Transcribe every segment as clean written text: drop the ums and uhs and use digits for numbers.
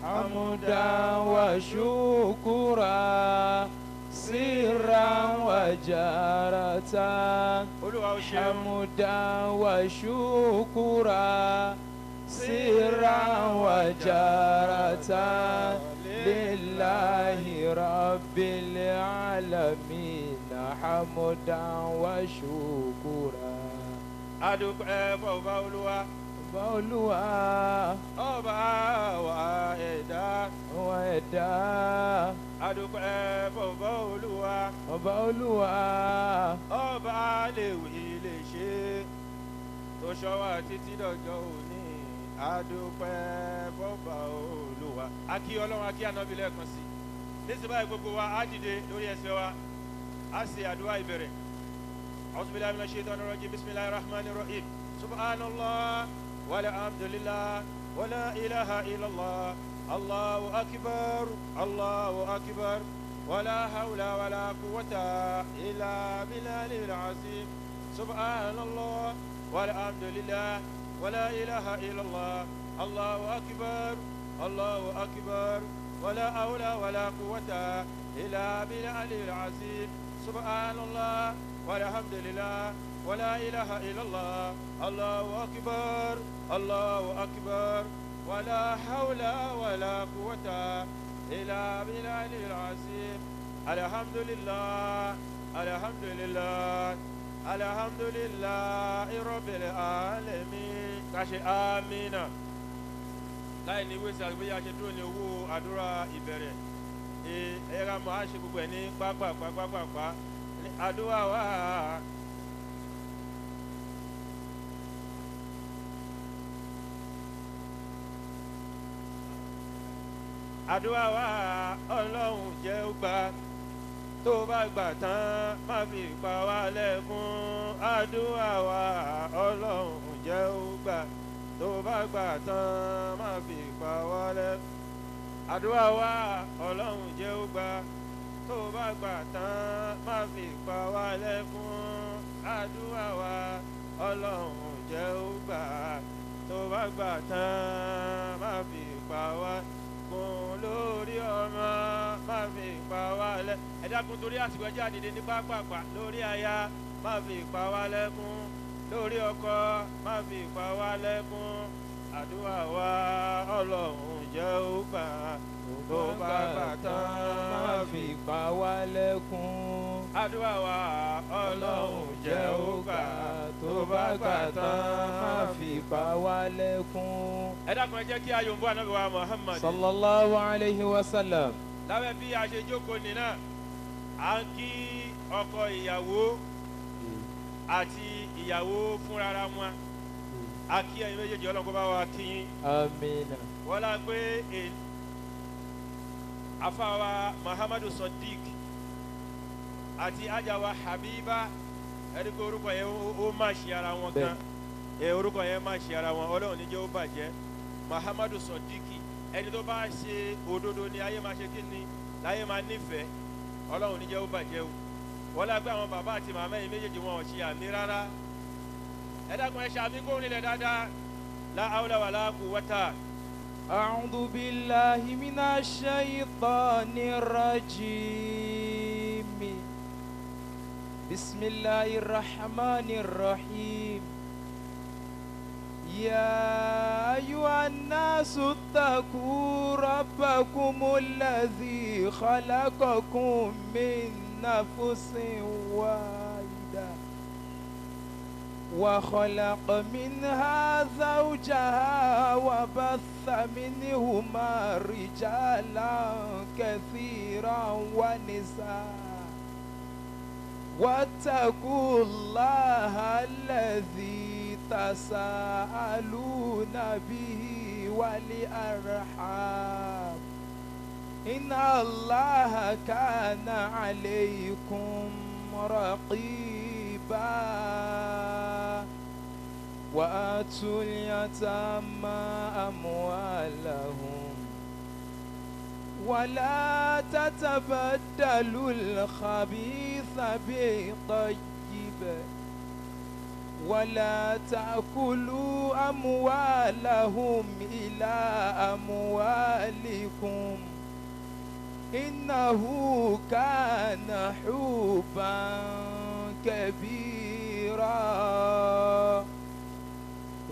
حمدا وشكرا سرا وجارة حمدا وشكرا سرا وجارة لله رب العالمين حمدا وشكرا. Adúpẹ́ fọba Olúwa. Ọba Olúwa. Ọba wa ẹ̀dá. Wa ẹ̀dá. Adúpẹ́ fọba Olúwa. Ọba Olúwa. Ọba lè wí lè ṣe tó ṣọ́ wa títí dọjọ́ òní. Adúpẹ́ fọba Olúwa. A kí Ọlọ́run, a kí Ànábì lẹ́ẹ̀kan sí. Nísìnyí báyìí gbogbo wa á dìde lórí ẹsẹ̀ wa, á ṣe àdúrà ìbẹ̀rẹ̀. أعوذ بالله من الشيطان الرجيم بسم الله الرحمن الرحيم سبحان الله والحمد لله ولا إله إلا الله الله أكبر الله أكبر ولا حول ولا قوة إلا بالله العظيم سبحان الله والحمد لله ولا إله إلا الله الله أكبر الله أكبر ولا حول ولا قوة إلا بالله العظيم سبحان الله والحمد لله ولا إله إلا الله الله أكبر الله أكبر ولا حول ولا قوة إلا بالله العظيم الحمد لله الحمد لله الحمد لله رب العالمين. Káṣe amina láì ní wíṣọ àgbéyà ṣe dúró ní owó àdúrà ìbẹ̀rẹ̀ ẹ̀yẹ́ra mọ́ àṣẹ gbogbo ẹ̀ ní pápápápápá àdúrà wa. Àdúrà wa Ọlọ́run jẹ́ ó gbà tó bá gbà tán má fi pa wá lẹ́kún. Àdúrà wa Ọlọ́run jẹ́ ó gbà tó bá gbà tán má fi pa wá lẹ́kún. Àdúrà wa Ọlọ́run jẹ́ ó gbà tó bá gbà tán má fi pa wá lẹ́kún. Àdúrà wa Ọlọ́run jẹ́ ó gbà tó bá gbà tán má fi pa wá kún lórí ọmọ má fi pa wá lẹ́kún. Ẹ dákun torí àsìkò ẹjẹ́ àdìde ní pápápá lórí aya má fi pa wá lẹ́kún lórí ọkọ má fi pa wá lẹ́kún. Àdúrà wa Ọlọ́run jẹ́ ó gbà tó bá gbà tán má fi pa wá lẹ́kún. Àdúrà wa Ọlọ́run jẹ́ ó gbà tó bá gbà tán má fi pa wá lẹ́kún. Ẹ dákun ẹ jẹ́ kí ayọ̀ ń bọ̀ Ànábì wa Muhammad. Sallallahu alayhi wa sallam. Lábẹ́ bí a ṣe jókòó nínà, à ń kí ọkọ ìyàwó àti ìyàwó fúnra wọn. A kí ẹ̀yin méjèèjì Ọlọ́run kó bá wa kí yín. Àmín. Wọ́n lá pé afáwa Muhammadu Sadiq àti ajawa Habiba ẹni pé orúkọ yẹn ó má ṣe ara wọn gan. Orúkọ yẹn má ṣe ara wọn, Ọlọ́run ní jẹ́ ó bàjẹ́. Muhammadu Sadiq ẹni tó bá ṣe òdodo ni ayé máa ṣe kí ni láyé máa nífẹ̀ẹ́, Ọlọ́run ní jẹ́ ó bàjẹ́ o. Wọ́n lá pé àwọn bàbá àti màmá yìí méjèèjì wọn ò ṣe àmì rárá. Ẹ dákun ẹ ṣàmì kó nílẹ̀ dáadáa. La hawla wala quwwata. أعوذ بالله من الشيطان الرجيم بسم الله الرحمن الرحيم يا أيها الناس اتقوا ربكم الذي خلقكم من نفس واحدة وخلق منها زوجها وبث منهما رجالا كثيرا ونساء واتقوا الله الذي تساءلون به والأرحام إن الله كان عليكم رقيبا وآتوا اليتامى أموالهم ولا تتبدلوا الخبيث بالطيب ولا تأكلوا أموالهم إلى أموالكم إنه كان حوبا كبيرا.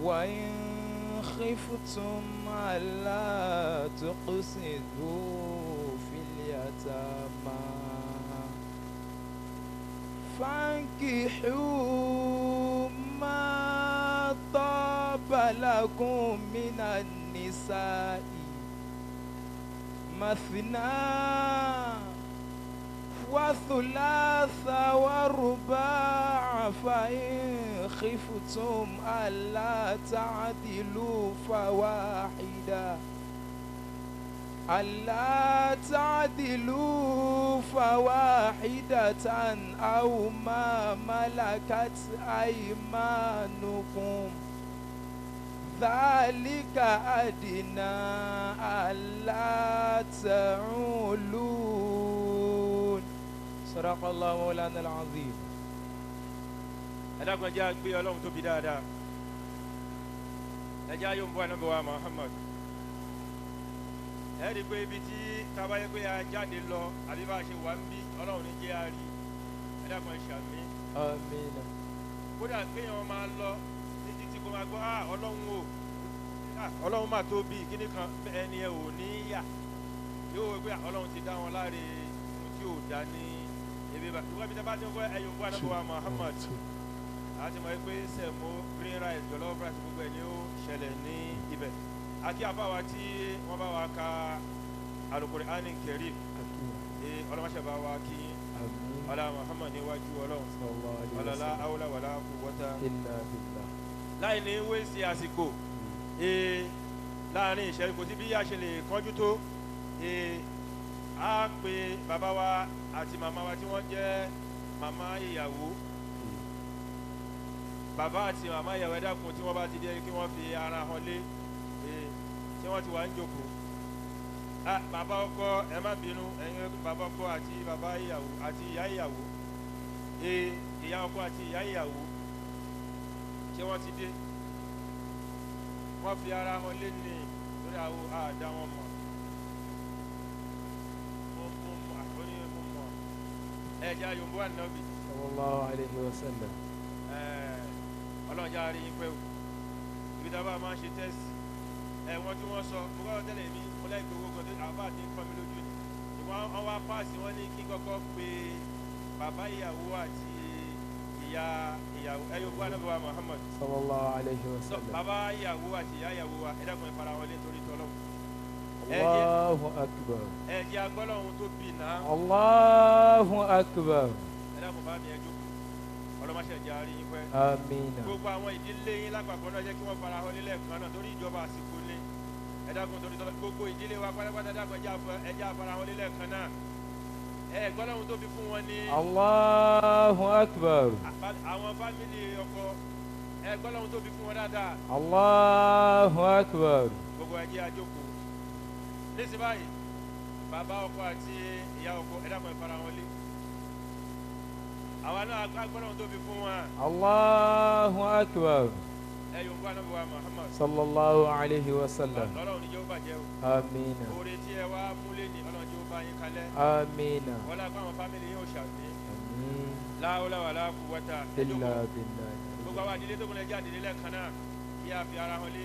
وإن خفتم ألا تقسطوا في اليتامى فانكحوا ما طاب لكم من النساء مثنى وثلاث ورباع فإن خفتم ألا تعدلوا فواحدة ألا تعدلوا فواحدة أو ما ملكت أيمانكم ذلك أدنى ألا تعولون. صدق الله مولانا العظيم. Ẹ dákun, ẹ jẹ́ á gbé Ọlọ́run tóbi dáadáa. Ẹ jẹ́ á yóò ń bọ́ ànábì wa Muhammad. Ẹ rí i pé ibi tí tábàyẹ pé a jáde lọ àbí bá a ṣe wà ń bí, Ọlọ́run ní jẹ́ a rí. Ẹ dákun, ẹ ṣàmín. آمين. Kódà kéèyàn máa lọ ní títí kó máa gbọ́, "Ah, Ọlọ́run o, ah, Ọlọ́run máa tóbi." Kíní kan ẹni ẹ ò ní yà yóò wọ pé, "Ah, Ọlọ́run ti dá wọn láre ohun tí ò dá ní ebi bá." Ìwé ibi tí a bá ti ń gbọ́ ẹ yóò ń bọ́ ànábì wa Muhammad, a ti mọ̀ pé sẹ̀mó, green rice, jollof rice, gbogbo ẹ̀ ni ó ṣẹlẹ̀ ní ibẹ̀. Àkí àfáwa tí wọ́n bá wa ka Al-Qur'ani Karim, ee ọlọ́mọṣẹ́ bá wa kí yín. آمين. Ọlá Muhammad níwájú Ọlọ́run. صلى الله عليه ọlọ́lá وسلم. awúlá wàlá quwwata إلا بالله. láì ní wéèsì àsìkò, ee láàrin ìṣẹ́jú, kò sí bí a ṣe lè kánjú tó. Ee a pe bàbá wa àti màmá wa tí wọ́n jẹ́ màmá ìyàwó, bàbá àti màmá ìyàwó. Ẹ dákun, tí wọ́n bá ti dé, kí wọ́n fi ara hàn lé. Ee tí wọ́n ti wà ń jókòó. Ah, bàbá ọkọ, ẹ má bínú. Ẹ̀yin bàbá ọkọ àti bàbá ìyàwó àti ìyá ìyàwó, ee ìyá ọkọ àti ìyá ìyàwó, ṣé wọ́n ti dé? Wọ́n fi ara hàn lé ní lórí àwọn àdá wọn mọ̀. Mo mọ̀ àkọ́ní mo mọ̀. Ẹ jẹ́ àyòǹbó ànábì. صلى الله عليه وسلم. Ọlọ́run jẹ́ àárín yín pẹ́ o. Ibi tá a bá máa ń ṣe test ẹ̀ wọ́n tí wọ́n sọ, mo kọ́ tẹ́lẹ̀ mi, mo láì gbowó gan tó àbá àti nǹkan mi lójú ni. Ìwọ́n wọ́n wá páàsì, wọ́n ní kí n kọ́kọ́ pe bàbá ìyàwó àti ìyá ìyàwó. Ẹ yóò gbọ́ ànábì wa Muhammad. صلى الله عليه So, وسلم. Bàbá ìyàwó àti ìyá ìyàwó wa, ẹ dákun, ẹ fara wọn lé torí tọ́lọ́run. Ẹ jẹ́ الله أكبر. ẹ jẹ́ agbọ́lọ́hun tó bì náà. الله أكبر. Ẹ dákun, bá mi, ẹ jókòó. Ọlọ́mọṣẹ́ jẹ́ àárín yín pẹ́. آمين. Gbogbo àwọn ìdílé yín lápapọ̀ náà, jẹ́ kí wọ́n fara hàn nílẹ̀ kan náà torí ìjọba àsìkò ní. Ẹ dákun, torí tọ́lọ́, gbogbo ìdílé wa pátápátá, ẹ dákun, ẹ jẹ́ afara hàn nílẹ̀ kan náà. Ẹ gbọ́lọ́hun tó fi fún wọn ní. الله أكبر. Àwọn family ọkọ, ẹ gbọ́lọ́hun tó fi fún wọn dáadáa. الله أكبر. Gbogbo ẹ jẹ́ a jókòó nísìnyí báyìí. Bàbá ọkọ àti ìyá ọkọ, ẹ dákun, ẹ fara wọn lé. Àwa náà gbọ́lọ́hun tó fi fún wọn. الله أكبر. Ẹ yòǹbó ànábì wa Muhammad. صلى الله عليه وسلم. Ọlọ́run ní jẹ́ ó bàjẹ́ o. آمين. Oore tí ẹ wá múlé ní, Ọlọ́run jẹ́ ó bá yín kalẹ̀. آمين. Wọ́n lápá àwọn family yóò ṣàmín. آمين. La hawla wala quwwata. إلا بالله. Gbogbo àwọn àdílé tó kúnlẹ̀ jẹ́ àdílé lẹ́ẹ̀kan náà, kí a fi ara hàn lé.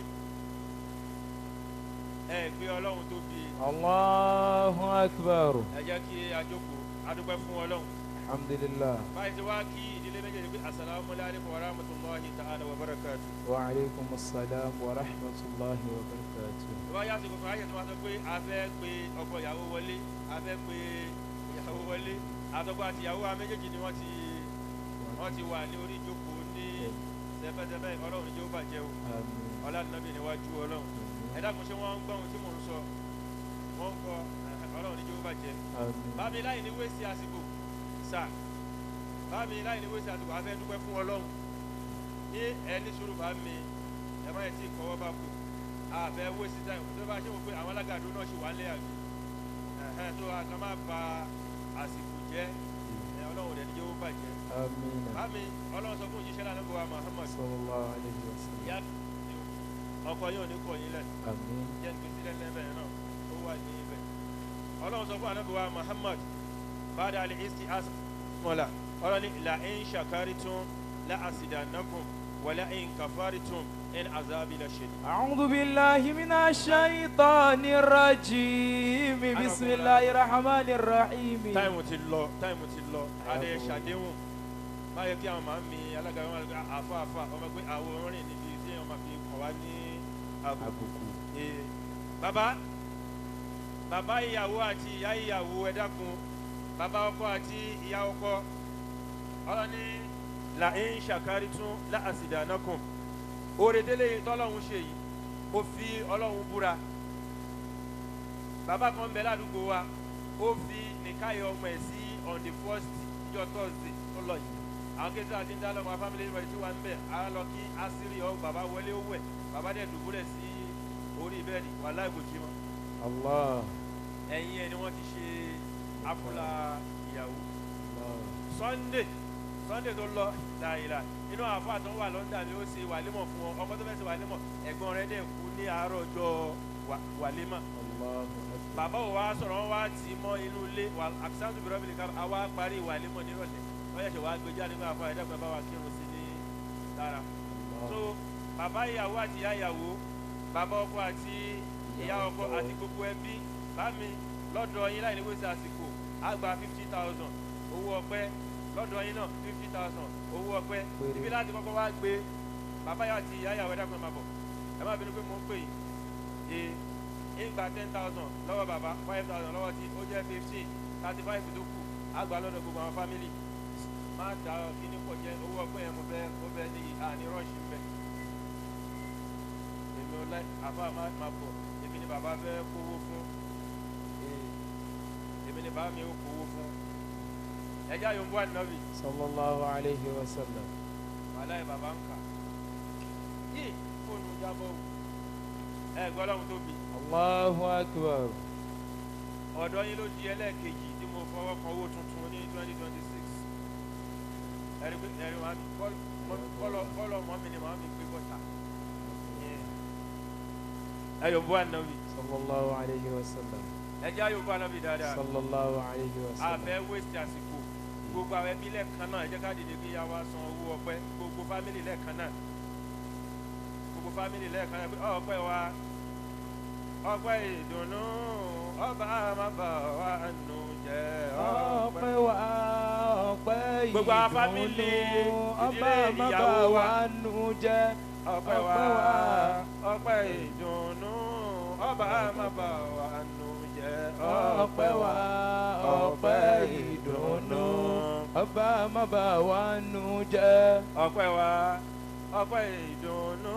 Ẹ gbé Ọlọ́run tó bí. الله أكبر. Ẹ jẹ́ kí a jókòó. A dúpẹ́ fún Ọlọ́run. الحمد لله. Báyìí tí wá kí ìdílé méjèèjì pé assalamu alaikum wa rahmatullahi ta'ala wa barakatuh. وعليكم السلام ورحمة الله وبركاته. Tó bá yásìkò kan ayé tó máa sọ pé a fẹ́ pe ọkọ ìyàwó wọlé, a fẹ́ pe ìyàwó wọlé, àtọkọ àti ìyàwó wa méjèèjì ni wọ́n ti wà ní orí ìjókòó ní sẹfẹsẹfẹ. Ọlọ́run jẹ́ ó bàjẹ́ o. آمين. Ọlá nàbì níwájú Ọlọ́run. Ẹ dákun, ṣé wọ́n ń gbọ́ ohun tí mò ń sọ? Wọ́n ń gbọ́. Ọlọ́run ní jẹ́ ó bàjẹ́. آمين. Bámi láì ní wéṣí àsìkò sà, bámi láì ní wéṣí àsìkò, a fẹ́ dúpẹ́ fún Ọlọ́run ní ẹni sùúrù. Bá mi, ẹ má yẹ tí kọ́wọ́ bá kù, a fẹ́ wéṣí táyì tó bá ṣe wò pé àwọn alága àdúró náà ṣì wà ń lé àbí ẹ̀hẹ́n tó a kàn má ba àsìkò jẹ́. Ẹ Ọlọ́run rẹ̀ níjẹ́ ó bàjẹ́. Àmín. Bámi Ọlọ́run sọ fún òjíṣẹ́ lánàá bọ̀ wá Muhammad. Sallallahu alayhi wa sallam. Ìyá ọkọ yóò ní kọ̀ yín lẹ̀. Àmín. Jẹ́ ní sílẹ̀ lẹ́bẹ̀ẹ́ náà ó wà ní ibẹ̀. Ọlọ́run sọ fún ànábì wa Muhammad bada alẹ́ isti asmọ́lá Ọlọ́run ní la in shakaritum la asidannakum wa la in kafaritum in azabi la shadid. أعوذ بالله من الشيطان الرجيم بسم الله الرحمن الرحيم. Táìmù ti lọ, táìmù ti lọ, adé ṣàdéhùn báyọ̀ kí àwọn máa ń mi alága wọn máa àfa àfa ọmọ pé àwọn orin níbi tí wọn máa fi kàn wá ní àbùkù. Bàbá bàbá ìyàwó àti ìyá ìyàwó, ẹ dákun, bàbá ọkọ àti ìyá ọkọ, ọlọ́ni la ń ṣàkárí tún la àsìdánákùn. Oore délé tọ́lọ́hún ṣe yìí, ó fi Ọlọ́hun búra. Bàbá kan bẹ ládùúgbò wa, ó fi nìkáyọ̀ ọmọ ẹ̀ sí on the first ìjọ Thursday tó lọ yìí. Àwọn kejì àti ń dá lọ́mọ family rẹ̀ tí wà ń bẹ̀ á lọ kí asírí ọ bàbá wọlé ó wẹ̀, bàbá dẹ̀ dùbúlẹ̀ sí orí bẹ́ẹ̀dì, wàláhì kò jí mọ́. Allah. Ẹ̀yìn ẹ̀ ni wọ́n ti ṣe afúlà ìyàwó. Sunday Sunday tó lọ láìla inú àáfàá tó ń wà London ni ó ṣe wàlímọ̀ fún wọn. Ọmọ tó fẹ́ ṣe wàlímọ̀, ẹ̀gbọ́n rẹ̀ dẹ̀ kú ní àárọ̀ ọjọ́ wàlímọ̀. Bàbá ò wá sọ̀rọ̀, wọn wá tì í mọ́ inú ilé àkísáǹtì bìrọ̀ bìrì ká wá parí wàlímọ̀ nírọ̀lẹ́. Wọ́n ṣẹ̀ṣẹ̀ wá gbé jáde nígbà àfáà ẹ̀dẹ́gbẹ̀ẹ́ bá wa kírun sí ní lára. So bàbá ìyàwó àti ìyá ìyàwó, bàbá ọkọ àti ìyá ọkọ àti gbogbo ẹbí bá mi lọ́dọ̀ yín láì ní wíṣẹ́ àsìkò á gba 50,000 owó ọpẹ́ lọ́dọ̀ yín náà, 50,000 owó ọpẹ́ ibi láti kọ́kọ́ wá gbé bàbá yà àti ìyá ìyàwó. Ẹ̀dá kan máa bọ̀, ẹ má bínú pé mò ń pè yín. Ee, ń gba 10,000 lọ́wọ́ bàbá, 5,000 lọ́wọ́ tí ó jẹ́ 15, 35 tó kù á gbà lọ́dọ̀ gbogbo àwọn fámìlì. Má da kíní pọ̀ jẹ́ owó ọpẹ́ yẹn, mo fẹ́ ó fẹ́ níyì àní rọ́ọ̀ṣì ń bẹ̀. Èmi ò láì àfa má bọ̀, èmi ni bàbá fẹ́ kówó fún, èmi ni bàbá mi ó kówó fún. Ẹjá yóò ń bọ́ ànábì. Sallallahu alayhi wa sallam. Wàláhì bàbá ń kà yìí fóònù jábọ̀ ẹ gbọ́ lọ́hùn tóbi. Allahu akbar. Ọ̀dọ́ yín ló di ẹlẹ́ẹ̀kejì tí mo fọwọ́ kan owó tuntun ní 2026. Ẹ̀rí pé ẹ̀rí wa kọ́lọ̀ mọ́ mi ni màá mi gbé bọ́tà. Ẹ yóò bọ́ ànábì. Sallallahu alayhi wa sallam. Ẹ jẹ́ yóò bọ́ ànábì dáadáa. Sallallahu alayhi wa sallam. A fẹ́ wéṣì àsìkò. Gbogbo àwọn ẹbí lẹ́ẹ̀kan náà, ẹ jẹ́ ká dìde kí yá wa san owó ọpẹ́. Gbogbo fámìlì lẹ́ẹ̀kan náà, gbogbo fámìlì lẹ́ẹ̀kan náà, ọpẹ́ wa, ọpẹ́ ìdùnnú, ọba má bà wá nù jẹ́. Ọpẹ́ wa, ọpẹ́ ìdùnnú, gbogbo àwọn fámìlì ọba má bà wá nù jẹ́. Ọpẹ́ wa, ọpẹ́ ìdùnnú, ọba má bà wá nù jẹ́. Ọpẹ́ wa, ọpẹ́ ìdùnnú, ọba má bà wá nù jẹ́. Ọpẹ́ wa, ọpẹ́ ìdùnnú,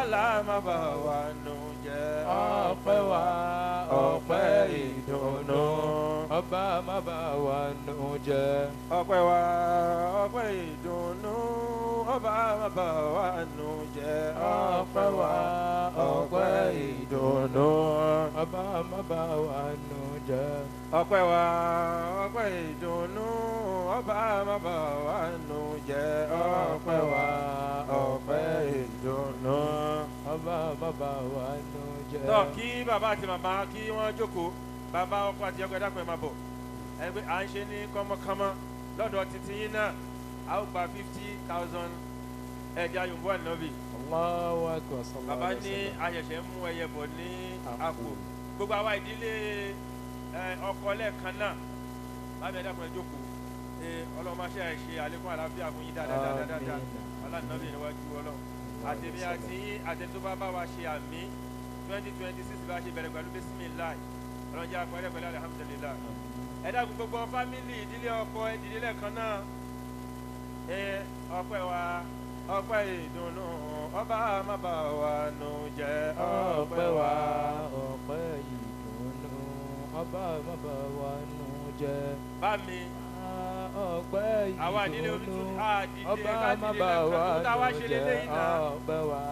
Allah má bà wá nù jẹ́. Ọpẹ́ wa, ọpẹ́ ìdùnnú, ọba má bà wá nù jẹ́. Ọpẹ́ wa, ọpẹ́ ìdùnnú, ọba má bà wá nù jẹ́. Ọpẹ́ wa, ọpẹ́ ìdùnnú, ọba má bà wá nù jẹ́. Ọpẹ́ wa, ọpẹ́ ìdùnnú, ọba má bà wá nù jẹ́. Ọpẹ́ wa, ọpẹ́ ìdùnnú, ọba má bà wá nù jẹ́. Tọ́ kí bàbá àti màmá kí wọ́n jókòó. Bàbá ọkọ àti ọkọ, ẹ dákun, ẹ máa bọ̀. Ẹ pé à ń ṣe ní kọ́mọkọ́mọ lọ́dọ̀ títí yín náà, a ó gba 50,000. Ẹja yorùbá nàbì. Allahu akbar. Sallallahu Bàbá alaihi ní wasallam. àṣẹ̀ṣẹ̀ mú ẹyẹ bọ̀ ní àpò. Gbogbo àwa ìdílé ọkọ lẹ́ẹ̀kan náà, bàbá ẹ dákun, ẹ jókòó. Ọlọ́run máa ṣe àìṣe àlékún àlàáfíà fún yín dáadáa dáadáa. Ọlọ́run níwájú Ọlọ́run àtẹ̀mí àti yín àtẹ̀mí tó bá bá wa ṣe àmì. 2026 bá ṣe bẹ̀rẹ̀ pẹ̀lú bisimilahi, Ọlọ́run jẹ́ àpẹẹrẹ pẹ̀lú alihamudulilayi. Ẹ dákun, gbogbo fámìlì ìdílé ọkọ ìdílé lẹ́ẹ̀kan náà, ọpẹ́ wa, ọpẹ́ ìdùnnú, ọba má bà wá nù jẹ́. Ọpẹ́ wa, ọpẹ́ ìdùnnú, ọba má bà wá nù jẹ́. Bá mi Ọpẹ́ àwa ìdílé ìdùnnú, omi àdìdé ọba ká má dìde bà wá lẹ́ẹ̀kan tó tá wá nù ṣe jẹ́. lélẹ́yìn náà. Ọpẹ́ wa,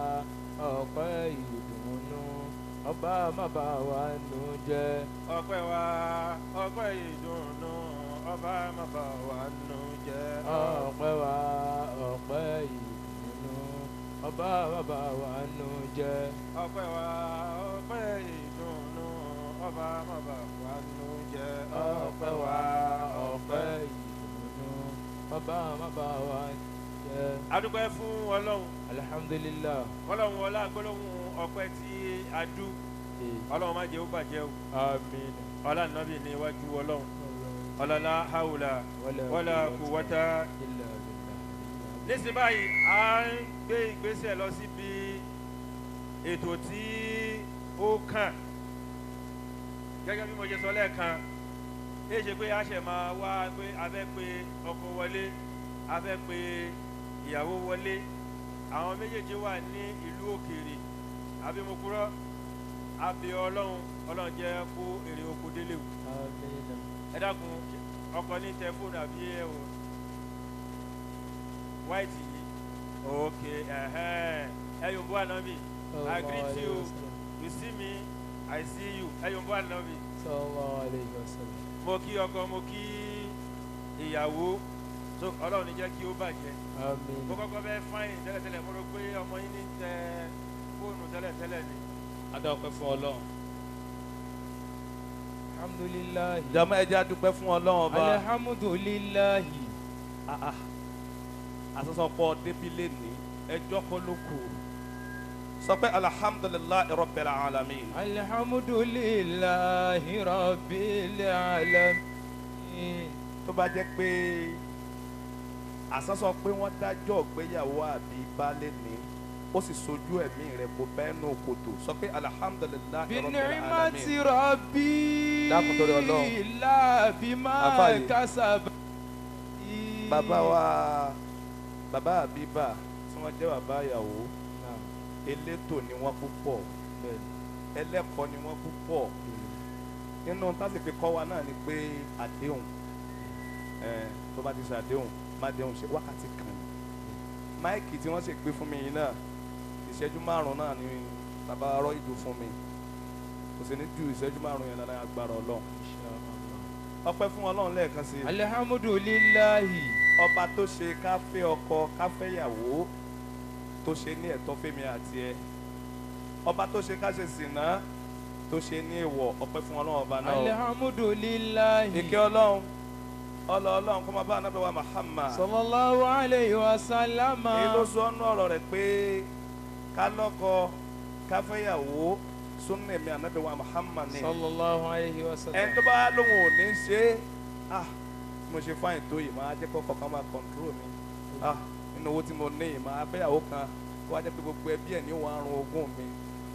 ọpẹ́ ìdùnnú, ọba má bà wá nù jẹ́. Ọpẹ́ wa, ọpẹ́ ìdùnnú. ọba má bà wá nù jẹ́. Ọpẹ́ wa ọpẹ́ ìdùnnú ọba má bà wá nù jẹ́. Ọpẹ́ wa ọpẹ́ ìdùnnú ọba má bà wá nù jẹ́. Ọpẹ́ wa ọpẹ́ ìdùnnú ọba má bà wá jẹ́. A dúpẹ́ fún Ọlọ́run. Alhamdulillah. Ọlọ́run ọlá gbólóhùn ọpẹ́ tí a dú. Ọlọ́run má jẹ́ ó bàjẹ́ o. Àmín. Ọlá nàbì ní iwájú Ọlọ́run. Ọlọ́lá haúlà wala quwwata illa billah. Nísìnyí báyìí a ń gbé ìgbésẹ̀ lọ síbi ètò tí ó kàn. Gẹ́gẹ́ bí mo ṣe sọ lẹ́ẹ̀kan, èyí ṣe pé a ṣẹ̀ máa wá pé a fẹ́ pe ọkọ wọlé, a fẹ́ pe ìyàwó wọlé. Àwọn méjèèjì wà ní ìlú òkèèrè. Àbí mo kúrọ́? A bẹ̀ Ọlọ́run, Ọlọ́run jẹ́ kó èrè oko délé o. Àmín. Ẹ dákun, ọkọ ní tẹ fóònù àbí ẹ o white yìí. Ok, ẹ yóò bó ànábì. I greet you, you see me, I see you. Ẹ yóò bó ànábì. Sallallahu alayhi wa sallam. Mo kí ọkọ, mo kí ìyàwó. So Ọlọ́run ní jẹ́ kí ó bàjẹ́. Àmín. Mo kọ́kọ́ fẹ́ fáyìn tẹ́lẹ̀tẹ́lẹ̀, mo rò pé ọmọ yín ní tẹ fóònù tẹ́lẹ̀tẹ́lẹ̀ ni. A dá ọpẹ́ fún Ọlọ́run. Alhamdulillahi. Jàmá, ẹ jẹ́ a dúpẹ́ fún Ọlọ́run ọba. Alhamdulillahi. Àsọsọpọ̀ débi lẹ́ni ẹjọ́ kọ́ ló kù. Sọ pé alhamdulillahi rabbil alamin. Alhamdulillahi rabbil alamin. Tó bá jẹ́ pé àsọsọ pé wọ́n dájọ́ ìgbéyàwó àbí baálé ní, ó sì sojú ẹ̀mí rẹ̀ kó bẹ́ẹ̀ nù kòtò. Sọ pé alhamdulillahi rabbil alamin. Bi ni'mati rabbi. Dákun torí Ọlọ́run. La bima Àfáà yìí. kasaba. Bàbá wa, bàbá àbíbà tí wọ́n jẹ́ bàbá ìyàwó, elétò ni wọ́n púpọ̀, ẹlẹ́kọ̀ọ́ ni wọ́n púpọ̀. Nínú tásì fi kọ́ wa náà ni pé àdéhùn, tó bá ti ṣe àdéhùn, má déhùn ṣe wákàtí kan ni. Máìkì tí wọ́n sì gbé fún mi yìí náà, ìṣẹ́jú 5 náà ni bàbá rọ́ ìdù fún mi. Kò sì ní ju ìṣẹ́jú 5 yẹn lọ agbára Ọlọ́run. Ọpẹ́ fún Ọlọ́run lẹ́ẹ̀kan sí i. Alhamdulillahi. Ọba tó ṣe ká fẹ́ ọkọ, ká fẹ́ ìyàwó, tó ṣe ní ẹ̀tọ́ fẹ́mi àti ẹ. Ọba tó ṣe ká ṣe sìná, tó ṣe ní èèwọ̀. Ọpẹ́ fún Ọlọ́run ọba náà. Alhamdulillahi. Ìkẹ́ Ọlọ́run, ọlọ́ Ọlọ́run kó máa bá Ànábì wa Muhammad. Sallallahu alayhi wa sallam. Èyí ló sọ ọ́nú ọ̀rọ̀ rẹ̀ pé ká lọ́kọ, ká fẹ́yàwó, súnà èmi Ànábì wa Muhammad ni. Sallallahu alayhi wa sallam. Ẹni tó bá lóun ò ní ṣe é, mo ṣe fáyìn tó yìí, máa jẹ́ kọ́kọ́ kan máa kọ̀ǹtúrò mi. Nínú owó tí mo ní yìí, máa fẹ́yàwó kan kó wá jẹ́ pé gbogbo ẹbí ẹ̀ ní wọ́n àrùn ogún mi.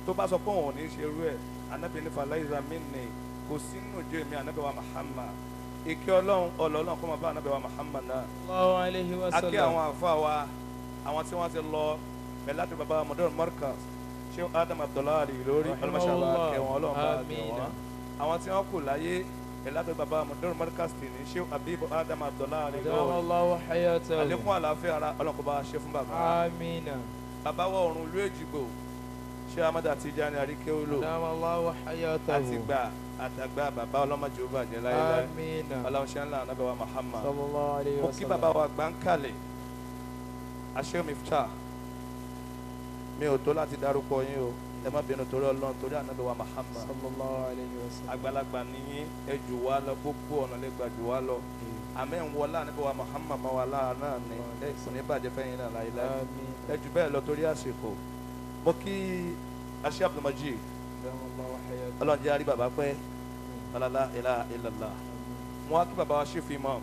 Tó bá sọ pé òun ò ní ṣe irú ẹ̀, Ànábì ní falaisa minni, kò sínú ìjọ èmi Ànábì wa Muhammad. Ìkẹ́ Ọlọ́run, ọlọ́ Ọlọ́run kó máa bá Ànábì wa Muhammad náà. Sallallahu alayhi wa sallam. A kí àwọn àfáà wa, àwọn tí wọ́n ti lọ pẹ̀lú àti bàbá Mudir Markaz, Sheikh Adam Abdullahi lórí, ọlọ́mọṣàlá kẹwọn, Ọlọ́run bá kẹwọn. Àwọn tí wọ́n kù láyé pẹ̀lú àti bàbá Mudir Markaz tì ní Sheikh Habib Adam Abdullahi lórí. Àlékún àlàáfíà ara Ọlọ́run kó bá ṣe fún bàbá. Àmín. Bàbá wa ọ̀run ìlú Èjìgbò, Sheikh Ahmad Tijani Arikeolo. Àtìgbà àtàgbà bàbá ọlọ́mọdé ó bàjẹ́ láéláé. Ọlọ́run ṣe ńlá Ànábì wa Muhammad. Mo kí bàbá wa gbáǹkàlẹ̀ Asheikh Miftah. Mi ò tó láti dárúkọ yín o, ẹ má bínú torí Ọlọ́run, torí Ànábì wa Muhammad. Àgbàlagbà nìyín, ẹ jù wá lọ, gbogbo ọ̀nà lè gbà jù wá lọ. Àmẹ́ ń wọlá Ànábì wa Muhammad máa wà lára náà ni, ẹ kò ní bàjẹ́ fẹ́yìn náà láéláé. Ẹ jù bẹ́ẹ̀ lọ torí àsìkò. Mo kí Asheikh Abdulmajid, Ọlọ́run jẹ́ àrí bàbá pẹ́, la ilaha illallah. Mo wá kí bàbá wa Chief Imam,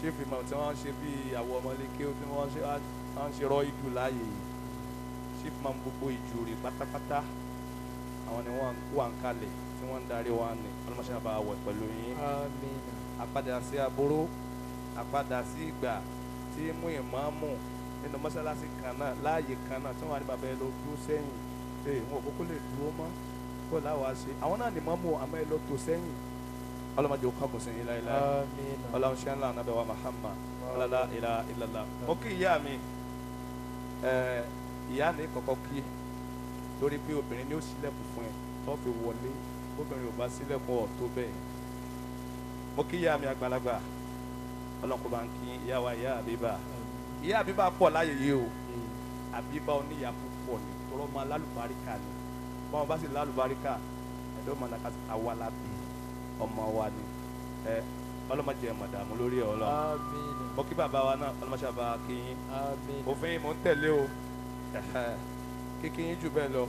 Chief Imam tí wọ́n ń ṣe bí àwọ̀ ọmọléke, tí wọ́n ń ṣe rọ́ ìdù láàyè yìí. Chief Imam gbogbo Ìjùrè pátápátá, àwọn ni wọ́n wà ń kalẹ̀ tí wọ́n ń darí wa ní. Ọlọ́mọṣẹ́ bá wẹ̀ pẹ̀lú yín. Àpadà sí aburú, àpadà sí ìgbà tí mú ìmáàmù nínú mọ́sálásí kan náà láàyè kan náà tí wọ́n wà ní bàbá ẹ lọ dúró sẹ́yìn. Wọn ò kókó lè dúró mọ́, kó láwa ṣe. Àwọn náà ní mọ́mú àmọ́ ẹ lọ tó sẹ́yìn. Ọlọ́mọdé ó kọ́kùn sí yín láéláé. Ọlọ́run ṣe ńlá Ànábì wa Muhammad. La ilaha illallah. Mo kí ìyá mi, ìyá mi kọ́kọ́ kí, torí pé obìnrin ni ó ṣílẹ̀kùn fún ẹ tó fi wọlé. Obìnrin ò bá ṣílẹ̀kùn ọ̀ tó bẹ́ẹ̀. Mo Mo kí ìyá mi àgbàlagbà, Ọlọ́run kó bá ń kí ìyá wa, ìyá Àbíbá. Ìyá Àbíbá pọ̀ láyé yìí o. Àbíbá oníyà púpọ̀ ni, tọrọ ma lálùbáríkà ni. Báwọn bá sì lálùbáríkà, ẹ̀dọ́ mọ̀ náà àwa la bí ọmọ wa ni. Ẹ ọlọ́mọdé ẹ̀ mọ̀dàmú lórí ẹ̀ Ọlọ́run. Mo kí bàbá wa náà, ọlọ́mọṣẹ́ bàbá kí yín. Òfin mò ń tẹ̀lé o, kíkí yín jù bẹ́ẹ̀ lọ.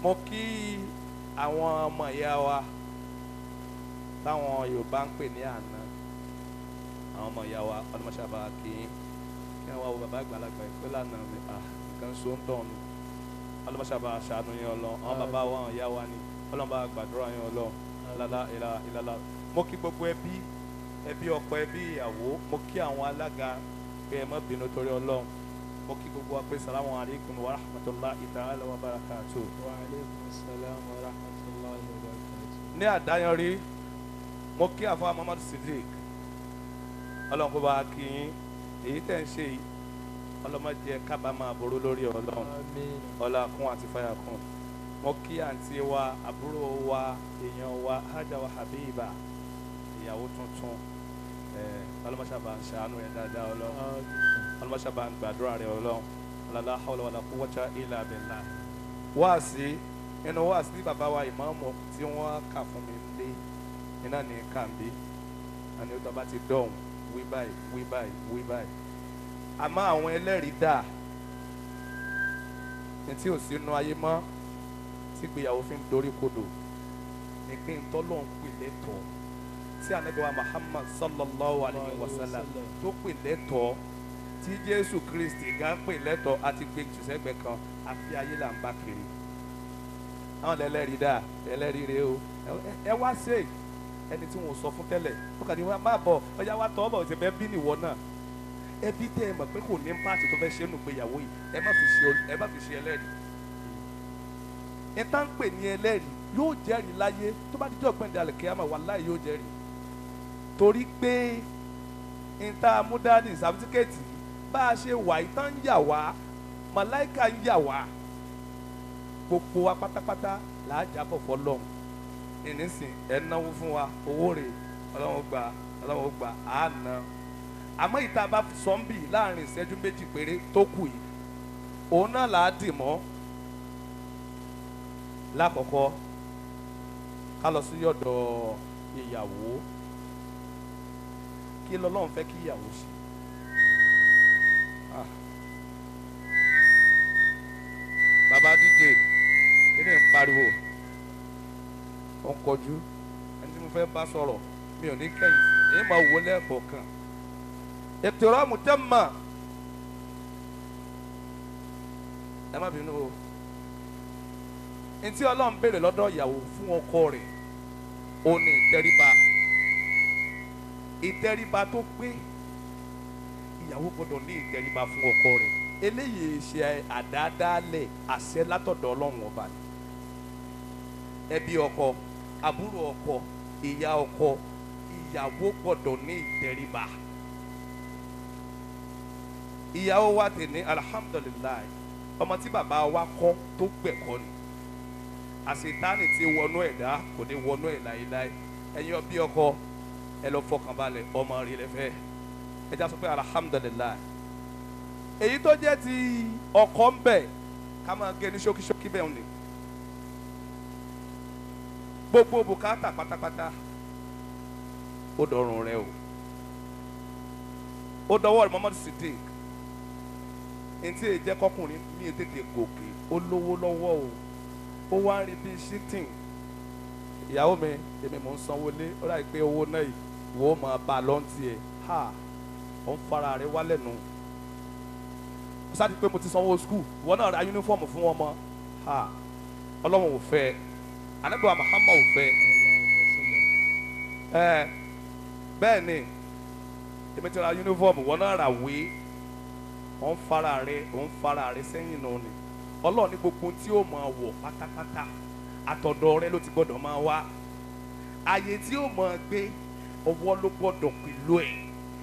Mo kí àwọn ọmọ ìyá wa táwọn Yorùbá ń pè ní àná, àwọn ọmọ ìyá wa, ọlọ́mọṣẹ́ bàbá kí yín. Kí wọ́n wá wo bàbá àgbàlagbà ìpè lánàá mi, nǹkan so ń tọ̀ nù. Ọlọ́mọṣẹ́ bàbá ṣàánú yín Ọlọ́run. Àwọn bàbá wa, àwọn ìyá wa ni, Ọlọ́run bá gbàdúrà yín Ọlọ́run. Lálá ìlà ìlàlá. Mo kí gbogbo ẹbí, ẹbí ọkọ, ẹbí ìyàwó. Mo kí àwọn alága pé ẹ má bínú torí Ọlọ́run. Mo kí gbogbo wa pé salamu alaykum wa rahmatulahi ta'ala wa barakatuh. Wa aleykum salam wa rahmatulahi wa barakatuh. Ní àdáyanrí, mo kí àfa Muhammad Siddiq, Ọlọ́run kó bá kí yín. Èyí tẹ̀ ń ṣe yìí, ọlọ́mọdé kábàámọ̀ àbúrò lórí Ọlọ́run. Ọlá kún àti fàyà kún. Mo kí àǹtí wa, àbúrò wa, èèyàn wa, Haja wa Habiba, ìyàwó tuntun. Ọlọ́mọṣàbà ń ṣàánú ẹ̀ dáadáa Ọlọ́run. Ọlọ́mọṣàbà ń gbàdúrà rẹ̀ Ọlọ́run. La hawla wala quwwata illa billah. Wáàsí inú wáàsí tí bàbá wa ìmáàmù tí wọ́n kà fún mi lé iná ní kàmbí. Àní ó tọ́ bá ti dọ̀hùn wí báyìí, wí báyìí, wí báyìí. Àmọ́ àwọn ẹlẹ́rìí dà ní tí ò sínú ayé mọ́ tí ìgbéyàwó fi ń dorí kodò ní pé ntọ́lọ́ ń pè lẹ́tọ̀ọ́ tí Ànábì wa Muhammad sallallahu alayhi wa sallam tó pè lẹ́tọ̀ọ́, tí Jésù Kristi gan pè lẹ́tọ̀ọ́, àti gbé jùsẹ́gbẹ́ kan, àfi ayé là ń bá kiri. Àwọn ẹlẹ́rìí dà, ẹlẹ́rìí rèé o. Ẹ wá ṣe ẹni tí wọn sọ fún tẹ́lẹ̀, ó kàn ní wá má bọ̀, ọjà wa tọ́ bọ̀, ṣe bẹ́ẹ̀ bí nìwọ náà. Ẹbí tẹ́ ẹ mọ̀ pé kò ní pàṣẹ tó fẹ́ ṣe nù gbéyàwó yìí, ẹ má fi ṣe ẹlẹ́rìí. Ìta ń pè ní ẹlẹ́rìí yóò jẹ́rìí láyé, tó bá dijọ́ gbẹ̀ndẹ̀ àlùkìyámà, wàláhì yóò jẹ́rìí. Torí pé ìta amúdání sàfitíkẹ́ẹ̀tì bá a ṣe wà, ìta ń yà wá, màláìka ń yà wá, gbogbo wa pátápátá là á jábọ̀ fọlọ́run. Ìnísìn ẹ̀ náwó fún wa, owó rè, Ọlọ́run gbà, Ọlọ́run gbà, á ná. Àmọ́ ìta bá sọ́ńbì láàrin ìṣẹ́jú méjì péré tó kù yìí, òun náà là á dì mọ́. Lákọ̀ọ́kọ́ ká lọ sí ọ̀dọ̀ ìyàwó. Kí lọ́lọ́run fẹ́ kí ìyàwó ṣe? Bàbá DJ kí ni ń pariwo? Ó ń kọjú ẹni tí mo fẹ́ bá sọ̀rọ̀, mi ò ní kẹ́yìn sí èyí máa wò lẹ́ẹ̀kọ̀ọ̀kan. Ètò tẹ́ mà, ẹ má bínú o. Ntí Ọlọ́run béèrè lọ́dọ̀ ìyàwó fún ọkọ rẹ̀, ó ní ìtẹríba. Ìtẹríba tó pé, ìyàwó gbọ́dọ̀ ní ìtẹríba fún ọkọ rẹ̀. Eléyìí ṣe àdáadáalẹ̀, àṣẹ látọ̀dọ̀ Ọlọ́run ọba ni. Ẹbí ọkọ, àbúrò ọkọ, ìyá ọkọ, ìyàwó gbọ́dọ̀ ní ìtẹríba. Ìyàwó wa tè ní alhamdulilayi, ọmọ tí bàbá wa kọ́ tó gbẹ̀kọ́ ni. Àṣetánì tí wọnú ẹ̀dá kò ní wọnú ẹ̀ láéláé. Ẹ̀yin ọbí ọkọ, ẹ lọ fọkàn balẹ̀, ọmọ rí lẹ fẹ́. Ẹ já sọ pé alhamdulilayi. Èyí tó jẹ́ ti ọkọ ń bẹ̀, ká máa gé ní ṣókíṣókí bẹ́ẹ̀ ni. Gbogbo bùkátà pátápátá ó dọ̀rùn rẹ o. Ó dọwọ́ Muhammad Siddiq. Ntí èyí jẹ́ kọkùnrin mi tètè gòkè, ó lówó lọ́wọ́ o. Ó wá ń rí bíi shifting. Ìyàwó mi, èmi mò ń sanwó lé, ó dàbí pé owó náà yìí wò ó máa bá a lọ́ntì ẹ̀. Ha! Ó ń fara rẹ wálẹ̀ nù. Ó sáà ti pé mo ti sanwó skul, ìwọ náà ra yúnífọ̀mù fún ọmọ. Ha! Ọlọ́run ò fẹ́, Ànábì wa Muhammad ò fẹ́. Ẹ bẹ́ẹ̀ ni, èmi ti ra yúnífọ̀mù, ìwọ náà rà wé. Ó ń fara rẹ, ó ń fara rẹ sẹ́yìn nù ni. Ọlọ́run ní gbogbo tí ó máa wọ̀ pátápátá àtọ̀dọ̀ rẹ ló ti gbọ́dọ̀ máa wá. Àyè tí ó máa gbé, ọwọ́ ló gbọ́dọ̀ pẹ̀lú ẹ̀.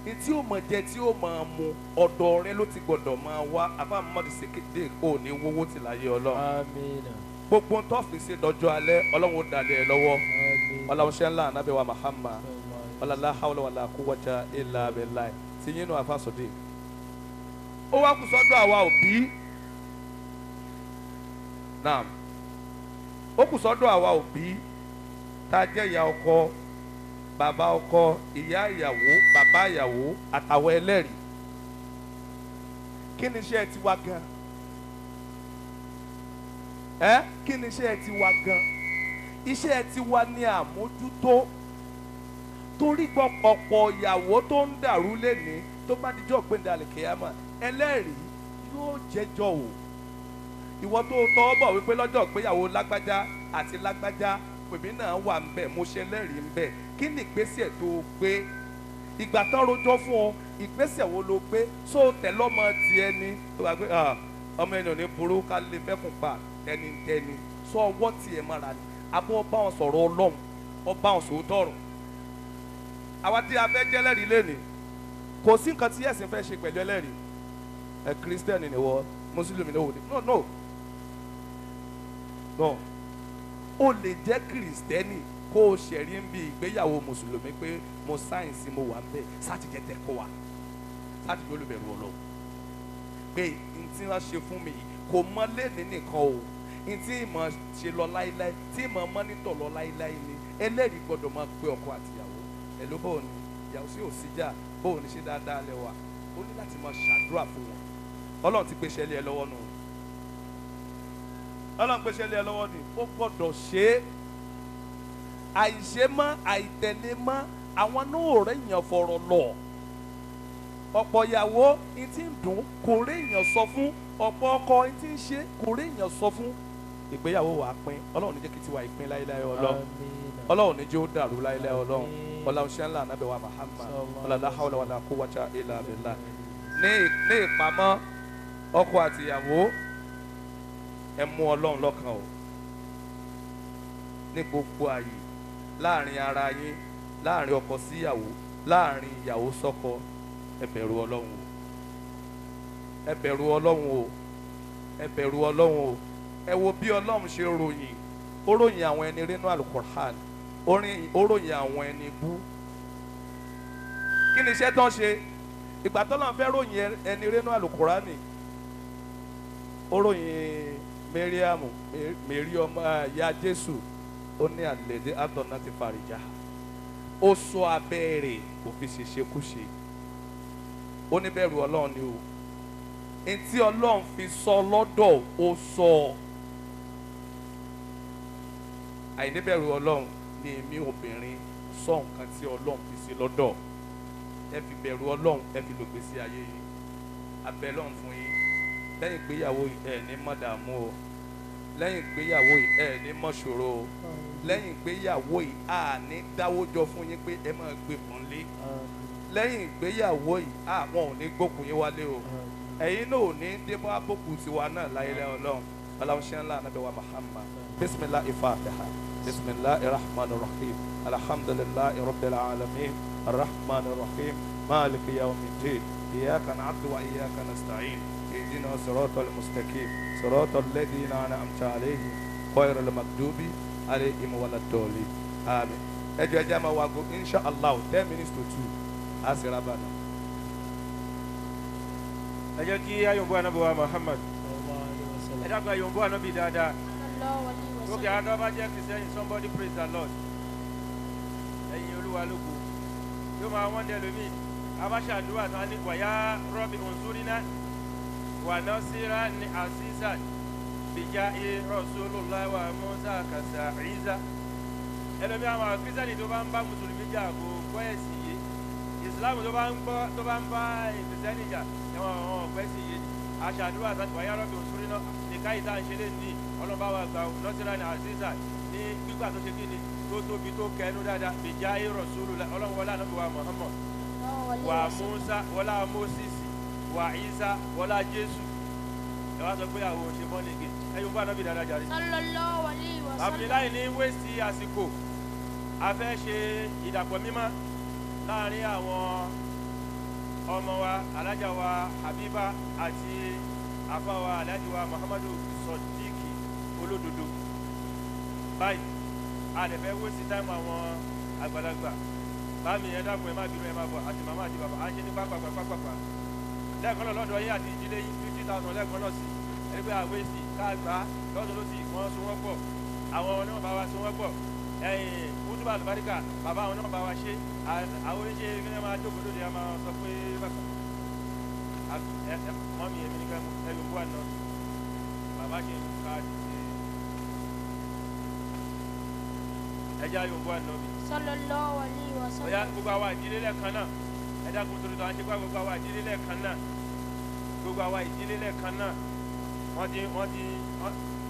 Ní tí ó máa jẹ, tí ó máa mu, ọ̀dọ̀ rẹ ló ti gbọ́dọ̀ máa wá. Àbá Muhammad Siddiq ò ní wówó tì láyé Ọlọ́run. Àmín. Gbogbo tó fi ṣe dọjọ́ alẹ́, Ọlọ́run ó dalẹ̀ ẹ lọ́wọ́. Ọlọ́run ṣe ńlá Ànábì wa Muhammad. Wala hawla wala quwwata illa billah. Tí yín nù afa sọdí. Ó wá kù sọ́dọ̀ àwa òbí. Naam. Ó kù sọ́dọ̀ àwa òbí tá a jẹ́ ìyá ọkọ, bàbá ọkọ, ìyá ìyàwó, bàbá ìyàwó àtàwọn ẹlẹ́rìí. Kí ni iṣẹ́ tiwa gan? Kí ni iṣẹ́ tiwa gan? Iṣẹ́ tiwa ni àmójútó. Torí gbọ́ ọ̀pọ̀ ìyàwó tó ń dàrú lẹ́ni tó bá dijọ́ gbẹ̀ndà àlìkèyàmà ẹlẹ́rìí yóò jẹ́jọ́ o. Ìwọ tó tọ́ bọ̀ wípé lọ́jọ́ ìgbéyàwó lágbájá àti lágbájá pèmí náà wà ń bẹ̀, mo ṣe ẹlẹ́rìí ń bẹ̀. Kí ni ìgbésẹ̀ tó gbé? Ìgbà tán rojọ́ fún ọ, ìgbésẹ̀ wo ló gbé? Só tẹ̀ lọ́mọ tiẹ̀ ni tó bá gbé ọmọ ẹni ò ní burú ká lè fẹ́kùn pa tẹnitẹni. Sọ ọwọ́ tiẹ̀ mọ́ra ni àbọ̀ bá wọn sọ̀rọ̀ Ọlọ́run, ọba wọn sòótọ́ ọ̀rọ̀. Àwa tí a fẹ́ jẹ́lẹ́rìí lẹ́nìí, kò sí nǹkan tí ẹ̀sìn fẹ́ ṣe pẹ̀lú ẹlẹ́rìí. Ẹ kírísítẹ́nì ni wọ́, mùsùlùmí ni wò ni. No no no. O lè jẹ́ kírísítẹ́nì kó o ṣẹ̀rí ń bi ìgbéyàwó mùsùlùmí pé mo sáyẹ̀nsì mo wà ń bẹ̀ sátìjẹ́ tẹ̀ kọ́ wa sátìjẹ́ olùbẹ̀rù Ọlọ́run pé n tí wọ́n ṣe fún mi kò mọ lẹ́ni nìkan o, n tí ìmọ̀ ṣe lọ láíláí, tí ìmọ̀ mọ́nítọ̀ lọ láíláí ni. Ẹlẹ́rìí gbọ́dọ̀ máa pe ọkọ àtìyàwó. Ẹ ló bóun ni ìyàwó sí òsíjà, bóun ni ṣe dáadáa lẹ́wà. Ó ní láti máa ṣàdúrà fún wọn. Ọlọ́run ti gbéṣẹ́ lé ẹ lọ́wọ́ nù. Ọlọ́run gbéṣẹ́ lé ẹ lọ́wọ́ ni ó gbọ́dọ̀ ṣe é. Àìṣe mọ́, àìtẹ̀lé mọ́, àwọn náà ò rẹ̀yàn fọ̀rọ̀ lọ. Ọ̀pọ̀ ìyàwó ní ti ń dùn kò réèyàn sọ fún, ọ̀pọ̀ ọkọ ní ti ń ṣe kò réèyàn sọ fún. Ìgbéyàwó wàá pín. Ọlọ́run ní jẹ́ kí tiwa ìpín láéláé Ọlọ́run. Ọlọ́run ní jẹ́ ó dàrú láéláé Ọlọ́run. Ọlọ́run ṣe ńlá ànábẹ́ wa Muhammad. Ọlọ́run la hawla wala quwwata illa billah. Ní ìpamọ́ ọkọ àtìyàwó, ẹ mú Ọlọ́run lọ́kàn o. Ní gbogbo àyè, láàrin ara yín, láàrin ọkọ síyàwó, láàrin ìyàwó sọ́kọ, ẹ bẹ̀rù Ọlọ́run o. Ẹ bẹ̀rù Ọlọ́run o. Ẹ bẹ̀rù Ọlọ́run o. Ẹ wo bí Ọlọ́run ṣe ròyìn. Ó ròyìn àwọn ẹni rínú Al-Qur'an. Ó ròyìn àwọn ẹni bú. Kí ni iṣẹ́ tán ṣe? Ìgbà tọ́lọ́run fẹ́ ròyìn ẹni rínú Al-Qur'ani, ó ròyìn Mariamu, Mary ọmọ ìyá Jésù. Ó ní àlèdè àtọ̀nà ti fàrìjà. Ó sọ abẹ́rẹ́ kò fi ṣèṣekúṣe. Ó ní bẹ̀rù Ọlọ́run ni o. Ntí Ọlọ́run fi sọ lọ́dọ̀ ó sọ. Àìníbẹ̀rù Ọlọ́run ni èmi obìnrin sọ nǹkan tí Ọlọ́run fi sí lọ́dọ̀. Ẹ fi bẹ̀rù Ọlọ́run, ẹ fi lògbé sí ayé yìí. Abẹ́ Ọlọ́run fún yín. Lẹ́yìn ìgbéyàwó ẹ ní mọ̀ dààmú o. Lẹ́yìn ìgbéyàwó ẹ ní mọ̀ ṣòro o. Lẹ́yìn ìgbéyàwó yìí a ní dáwọ́jọ fún yín pé ẹ máa gbé bọ̀n lé. Lẹ́yìn ìgbéyàwó yìí àwọn ò ní gbókùn yín wálé o. Ẹ̀yin náà ò ní débọ́ abókù tiwa náà láyé Ọlọ́run. Ọlọ́run ṣe ńlá ànábẹ́ wa Muhammad. Bisimilahi fatiha. Bisimilahi rahman rahim. Alhamdulilahi rabbil alamin. Arrahman rahim. Maliki yawmiddin. Iyyaka na'budu wa iyyaka nasta'in. Ihdina siratal mustaqim. Siratal ladhina an'amta alayhim. Ghayril maghdubi alayhim waladdallin. Àmín. Ẹ jọ̀ọ́ ẹ jẹ́ máa wago insha Allah 1:50 a sì ra bàdà. Ẹ jẹ́ kí ayọ̀bọ̀ ànábì wa Muhammad. Ẹ dákun ayọ̀bọ̀ ànábì dáadáa. Lókè àdó bá jẹ́ Kìrìsìtẹ́nì, somebody praise the Lord. Ẹ̀yin Olúwa lógo. Yóò máa wọ́n dẹ lómi. A bá ṣàdúrà tán ní wàyà rọ́bì òǹzúrínà wà násírà ní àzízà bìjà Rasulullah wa Musa kàṣà Ìsá. Ẹlòmí àwọn Kìrìsìtẹ́nì tó bá ń bá Mùsùlùmí jà kò gbọ́ ẹ̀sìn yìí. Ìsìlámù tó bá ń bá Kìrìsìtẹ́nì jà ẹ̀wọ̀n àwọn ọ̀gbẹ́ sì yé. Aṣàdúrà tán wàyà rọ́bì òǹzúrínà nìka yìí tá à ń ṣe lé ní ọlọ́ba wa gbà násírà ní àzízà ní gbígbà tó ṣe kí ni tó tóbi tó kẹnu dáadáa bìjà Rasulullah ọlọ́run wọlé ànábì wa Muhammad wà Musa wọlá Moses wà Isa wọlá Jésù. Ẹ wá sọ pé àwọn òṣè bọ́ọ̀lì ẹ yóò bá ànábì dáadáa jàre. Sallallahu alaihi wasallam. Abdullahi ní wéèsì àsìkò a fẹ́ ṣe ìdàpọ̀ mímọ́ láàrin àwọn ọmọ wa alájà wa Habiba àti àfa wa alájì wa Muhammadu Sodiq olódodo. Báyìí a lè fẹ́ wéèsì táìmù àwọn àgbàlagbà. Bámi ẹ dákun, ẹ má bínú, ẹ má bọ̀, àti màmá àti bàbá, à ń ṣe ní pápápápápá lẹ́ẹ̀kan náà lọ́dọ̀ yín àti ìdílé yín, 50,000 lẹ́ẹ̀kan náà sí ẹni pé àwọn èsì ká gbà á lọ́dún lọ́sì. Wọ́n so wọ́n pọ̀, àwọn náà bá wa so wọ́n pọ̀. Ẹ̀yìn kútùbà àlùbáríkà, bàbá àwọn náà bá wa ṣe. Àwọn oníṣe kí wọ́n máa jókòó lóde, a máa sọ pé bákan ẹ ẹ mọ́mí èmi ní ká ẹ yóò bú àná bàbá ṣe ń ká ṣe ẹ jẹ́ àyò bú àná mi. Sallallahu alayhi wa Ọ̀yá, sallam. Gbogbo àwa ìdílé lẹ́ẹ̀kan náà, ẹ dákun torí tó à ń ṣe pé gbogbo àwa ìdílé lẹ́ẹ̀kan náà, gbogbo àwa ìdílé lẹ́ẹ̀kan náà, wọ́n ti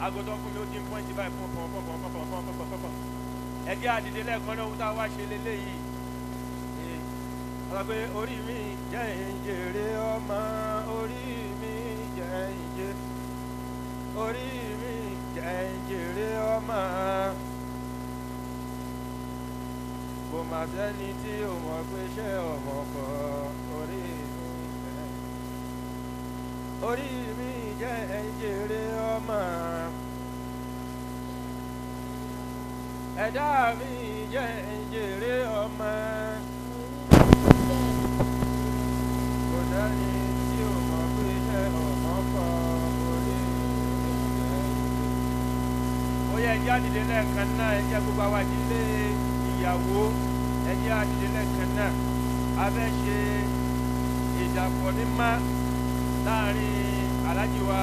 aago tó fún mi, ó ti ń point báyìí fún fún fún fún fún fún fún fún fún. Ẹ jẹ́ àdìdé lẹ́ẹ̀kan náà, ohun tá a wá ṣe lélẹ́yìí. Ee, wọ́n sọ pé orí mi jẹ́ ìjèrè ọmọ, orí mi jẹ́ ìjèrè, orí mi jẹ́ ìjèrè ọmọ. Kò mà sẹ́ni tí ò mọ̀ pé ṣé ọmọ kọ orí mi jẹ́, orí mi jẹ́ ìjèrè ọmọ, ẹ̀dá mi jẹ́ ìjèrè ọmọ. Kò sẹ́ni tí ò mọ̀ pé ṣé ọmọ kọ orí mi jẹ́ ìjèrè. Ó yẹ ẹjẹ́ àdìdé lẹ́ẹ̀kan náà, ẹ jẹ́ gbogbo àwa ìdílé ìyàwó, ẹ jẹ́ àdìdé lẹ́ẹ̀kan náà. A fẹ́ ṣe ìdàpọ̀ mímọ́ láàrin Alhaji wa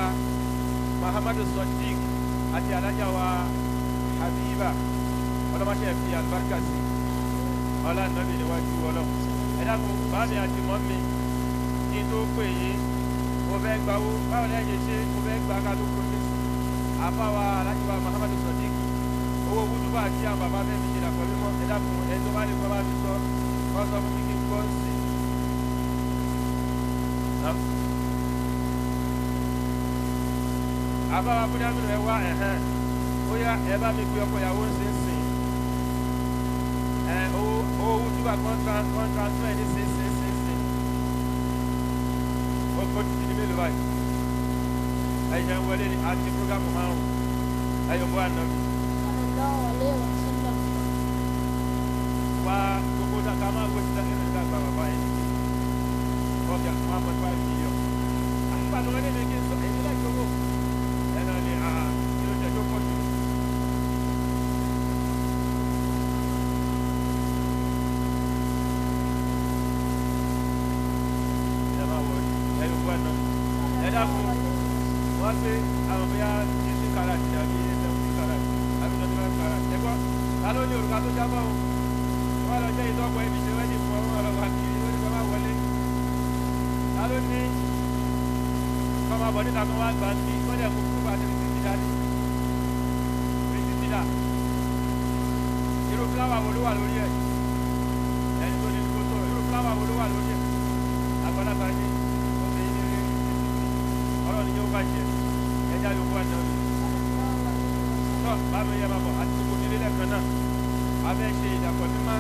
Muhammadu Sodiq àti Alhaja wa Habiba. Ọlọ́mọṣẹ́ fi àlùbáríkà sí ọlá nàbì níwájú Ọlọ́run. Ẹ dákun, báàmì àti mọ́mì, kí n tó pè yín, mo fẹ́ gbawó. Báwo ni ẹ ṣe ṣe? Mo fẹ́ gbà ká tó kúrò ní àfáwa Alhaji wa Muhammadu Sodiq, owó wúdúbà tí àwọn bàbá fẹ́ fi ṣe dàpọ̀ mímọ́. Ẹ dákun, ẹ tó bá lè kọ́ bá mi sọ, kọ́ sọ fún mi kí n gbọ́ sí i. Àfáwa búdámínú, ẹ wá ẹ̀hẹ́n. Ó yá, ẹ bá mi pe ọkọ ìyàwó ń sìn sìn ẹ. Owó wúdúbà kan transfer ní sìn sìn sìn sìn. Ó ti di mélòó báyìí? Ẹ jẹ́ ń wọlé ní àti program márùn-ún. Ẹ yóò bọ́ àná mi. Sallallahu alayhi wa sallam. Wá gbogbo ká máa wo síta nínú ìgbà gba bàbá yẹn ní ọjà 1.5 million. Àgbà tó wọlé ní kí n sọ èyí láì gbowó ẹ náà ni àà kí ló jẹ tó pọ̀ jù. Ẹ máa wọ ẹ yóò bọ́ àná mi. Ẹ dákun, wọ́n gbé àwọn bóyá 18 karat àbí 17 karat àbí 25 karat. Ẹ gbọ́, ta ló ní òrùka tó jábọ́ o? Wọ́n lọ jẹ́ ìtọ́kọ̀ ẹbí ṣe wẹ́dì fún ọ, wọ́n lọ wá kiri, ó ní kọ́ máa wọlé. Ta ló ní kọ́ máa bọ̀ níta, kọ́ máa gbà ń bí wọ́n dẹ̀ kó kúrò àti receipt dání? Receipt dà? Irú flower wo ló wà lórí ẹ̀? Ẹni tó ní kó sọ̀rọ̀, irú flower wo ló wà lórí ẹ̀? Àgbàlagbà ní obìnrin ní rí ọlọ́run ní yóò bàjẹ́. Ẹja yóò wà náà tọ́ bá mi yẹ máa bọ̀ àti gbogbo nílé lẹ́ẹ̀kan náà. A fẹ́ ṣe ìdàpọ̀ mímọ́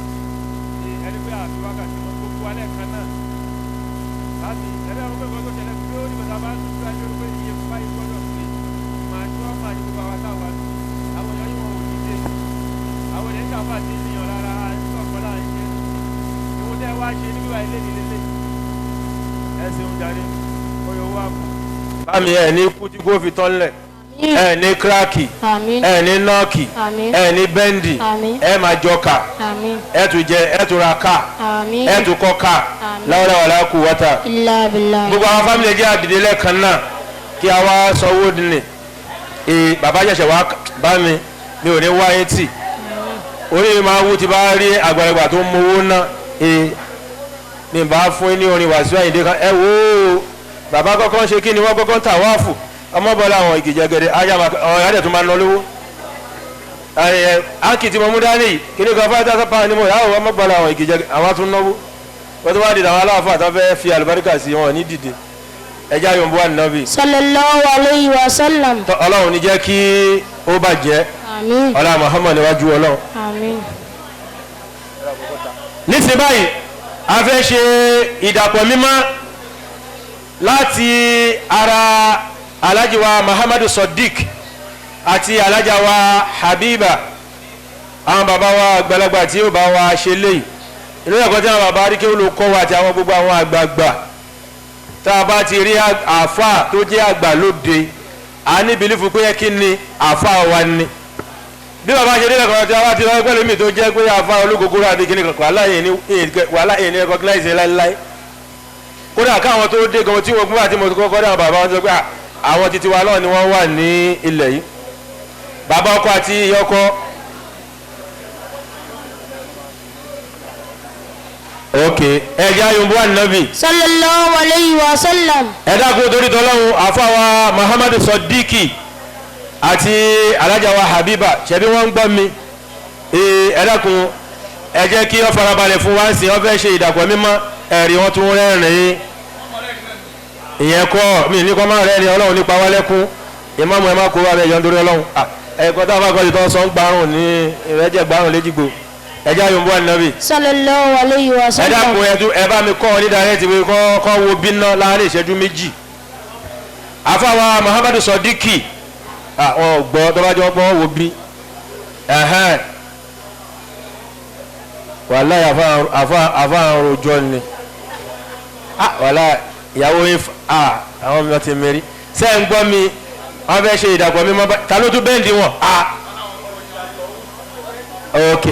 ní ẹni pé àfi wákàtí mọ́ gbogbo alẹ́ kan náà láti ẹ̀rọ ẹ̀rọ pé nǹkan tó ṣẹlẹ̀ pé ó ní bàtà bá tún síwájú pé iye báyìí gbọ́dọ̀ pé màá tí wọ́n máa ní gbogbo àwọn táwa sí. Àwọn èèyàn yìí, wọn ò dìde. Àwọn èèyàn ṣàfà tí ń yàn lára à ń sọ̀kọ́ là ń ṣe ìwọ́n tẹ́ wá ṣe níbí wà ilé nílé. Ẹ ṣeun jàre, oyè owó àpò. Bámi, ẹ ní kú tí kò fi tán lẹ̀, ẹ ní crack. Àmín. Ẹ ní knock. Àmín. Ẹ ní bend. Àmín. Ẹ máa jọ kà. Àmín. Ẹ tún jẹ, ẹ tún ra ká. Àmín. Ẹ tún kọ́ ká. Àmín. Láwùlà wàlá kú wọ́tà. Illa billah. Gbogbo àwọn family, jẹ́ àdìdé lẹ́ẹ̀kan náà kí a wá sanwó nílẹ̀. Ee, bàbá ṣẹ̀ṣẹ̀ wá bá mi, mi ò ní wá yín tì. Orí mi máa wú ti bá rí àgbàlagbà tó ń mowó ná. Ee, mi bá fún yín ní orin Wàsíù Àyìndé kan. Ẹ wò ó, bàbá kọ́kọ́ ń ṣe kí ni, wọ́n kọ́kọ́ ń tà wáàfù ọmọ bọ́lá àwọn ìgìjẹgẹdẹ ajá ọ̀rọ̀ adẹ̀ tó máa ń lọ lówó ẹ áǹkì tí mo mú dání yìí, kí ni kan 5,000 pound ni mo yà wọ́n. Ọmọ bọ́lá àwọn ìgìjẹgẹdẹ, àwọn tún náwó wọ́n tó wá dìde. Àwọn aláàfáà tó fẹ́ fi àlùbáríkà sí wọn ní dìde. Ẹjá yòǹbó ànábì. Sallallahu alayhi wa sallam. Tọ́, Ọlọ́run ní jẹ́ kí ó bàjẹ́. Àmín. Ọlá Muhammad níwájú Ọlọ́run. Àmín. Nísìnyí báyìí, a fẹ́ ṣe ìdàpọ̀ mímọ́ láti ara Alhaji wa Muhammadu Sodiq àti Alhaja wa Habiba. Àwọn bàbá wa àgbàlagbà tí ó bá wa ṣe léyìí, Ìlú ẹ̀kọ́ tí àwọn bàbá aríkéwò ló kọ́ wa àti àwọn gbogbo àwọn àgbààgbà tá a bá ti rí àáfàá tó jẹ́ àgbà lóde a ní bìlífù pé kí ni àáfàá wa ni. Bí bàbá ṣe délẹ̀ kan tí a bá ti rọ pẹ̀lú mi tó jẹ́ pé àáfàá ológogoro àbí kíní kankan wàhálà èyí ní recognize láéláé. Kódà káwọn tó dé gan tí wọ́n gbọ́ àti mo kọ́kọ́ dé àwọn bàbá wọn sọ pé àwọn titi wa náà ni wọ́n wà ní ilẹ̀ yìí. Bàbá ọkọ àti ìyá ọkọ. Ok, ẹ̀jẹ̀ ayọ̀bù ànábì. Sallallahu alayhi wa sallam. Ẹ dákun torí tọ́lọ́hún àfàwà Muhammadu Sodiqi àti alájà wa Habiba ṣebí wọ́n ń gbọ́ mi. Ẹ dákun ẹ jẹ́ kí wọ́n farabalẹ̀ fún wa ń sìn wọ́n fẹ́ ṣe ìdàpọ̀ mímọ́ ẹ̀rí wọn tún rẹ́rìn-ín. Ìyẹn kọ́ mi ní kọ́ máa rẹ́rìn Ọlọ́run nípa wá lẹ́kún ìmáàmù ẹ má kó wa bẹ́ẹ̀ yọ nítorí Ọlọ́run. Ẹ̀kọ́ tá a bá kọ́ ìtọ́ sọ ń gbárùn ní ìrẹ́jẹ̀ gbárùn léjìgbò. Ẹjẹ́ ayọ̀bù ànábì. Sallallahu alayhi wa sallam. Ẹ dákun ẹ bá mi kọ́ ọ ní dàrẹ́tì pé kọ́ wo bíná láàrin ìṣẹ́jú méjì. Àfàwà Muhammadu Sodiqi àwọn gbọ́ tó bá jọ gbọ́ wo bí. Wàláyé àfa àròjọ ni. Wàláyé ìyàwó yín àwọn mi ti mérí. Ṣé ń gbọ́ mi? Wọ́n fẹ́ ṣe ìdàpọ̀ mímọ́ ta ló tún bẹ́ǹdì wọn? Ok.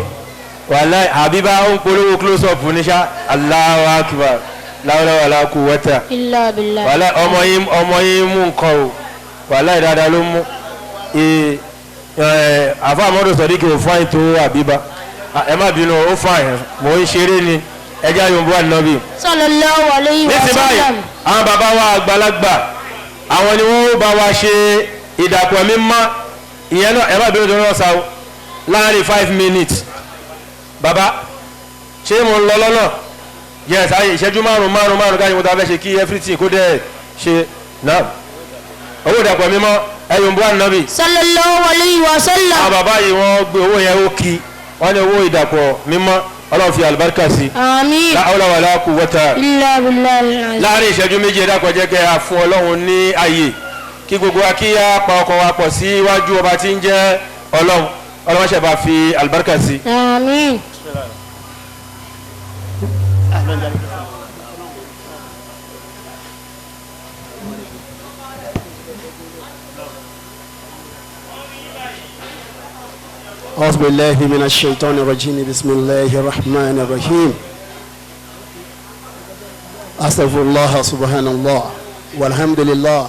Wàláì Habiba ó ń polówó close up ní sá. Allahu akbar la hawla wala quwwata illa billah. Wàláì ọmọ yín mú nǹkan o. Wàláì dáadáa ló mú. Àfa àmọ́dọ̀ Sodiqi ò fáyín tó Habiba. Ẹ má bínú ó fáyín mò ń ṣeré ni ẹjẹ́ àyùnbó ànábì. Sallallahu alayhi wa Nísìnyí báyìí sallam. àwọn bàbá wa àgbàlagbà àwọn ni wọ́n bá wa ṣe ìdàpọ̀ mímọ́ ìyẹn náà ẹ má bínú tó ń rọ̀ sá o láàrin 5 minutes. Baba ṣé mo ń lọ lọ́nà? Yes, ayé ìṣẹ́jú márùn márùn márùn káyọ̀ mo ta fẹ́ ṣe kí everything kó dẹ̀ ṣe náà. Owó ìdàpọ̀ mímọ́ ẹ̀yùn bú ànábì. Sallallahu alayhi wa sallam. Àwọn bàbá yìí wọ́n gbé owó yẹn ó kí wọ́n ní owó ìdàpọ̀ mímọ́ Ọlọ́run fi àlùbáríkà sí. Àmín. La hawla wala quwwata. Illa billahi. Láàrin ìṣẹ́jú méjì ẹ dákun jẹ́ kẹ́ a fún Ọlọ́run ní ààyè kí gbogbo wa kí á pa ọkàn wa pọ̀ sí iwájú ọba tí ń jẹ́ Ọlọ́run. Ọlọ́run ṣe bá fi àlùbáríkà sí. Àmín. أعوذ بالله من الشيطان الرجيم. بسم الله الرحمن الرحيم. أستغفر الله سبحان الله والحمد لله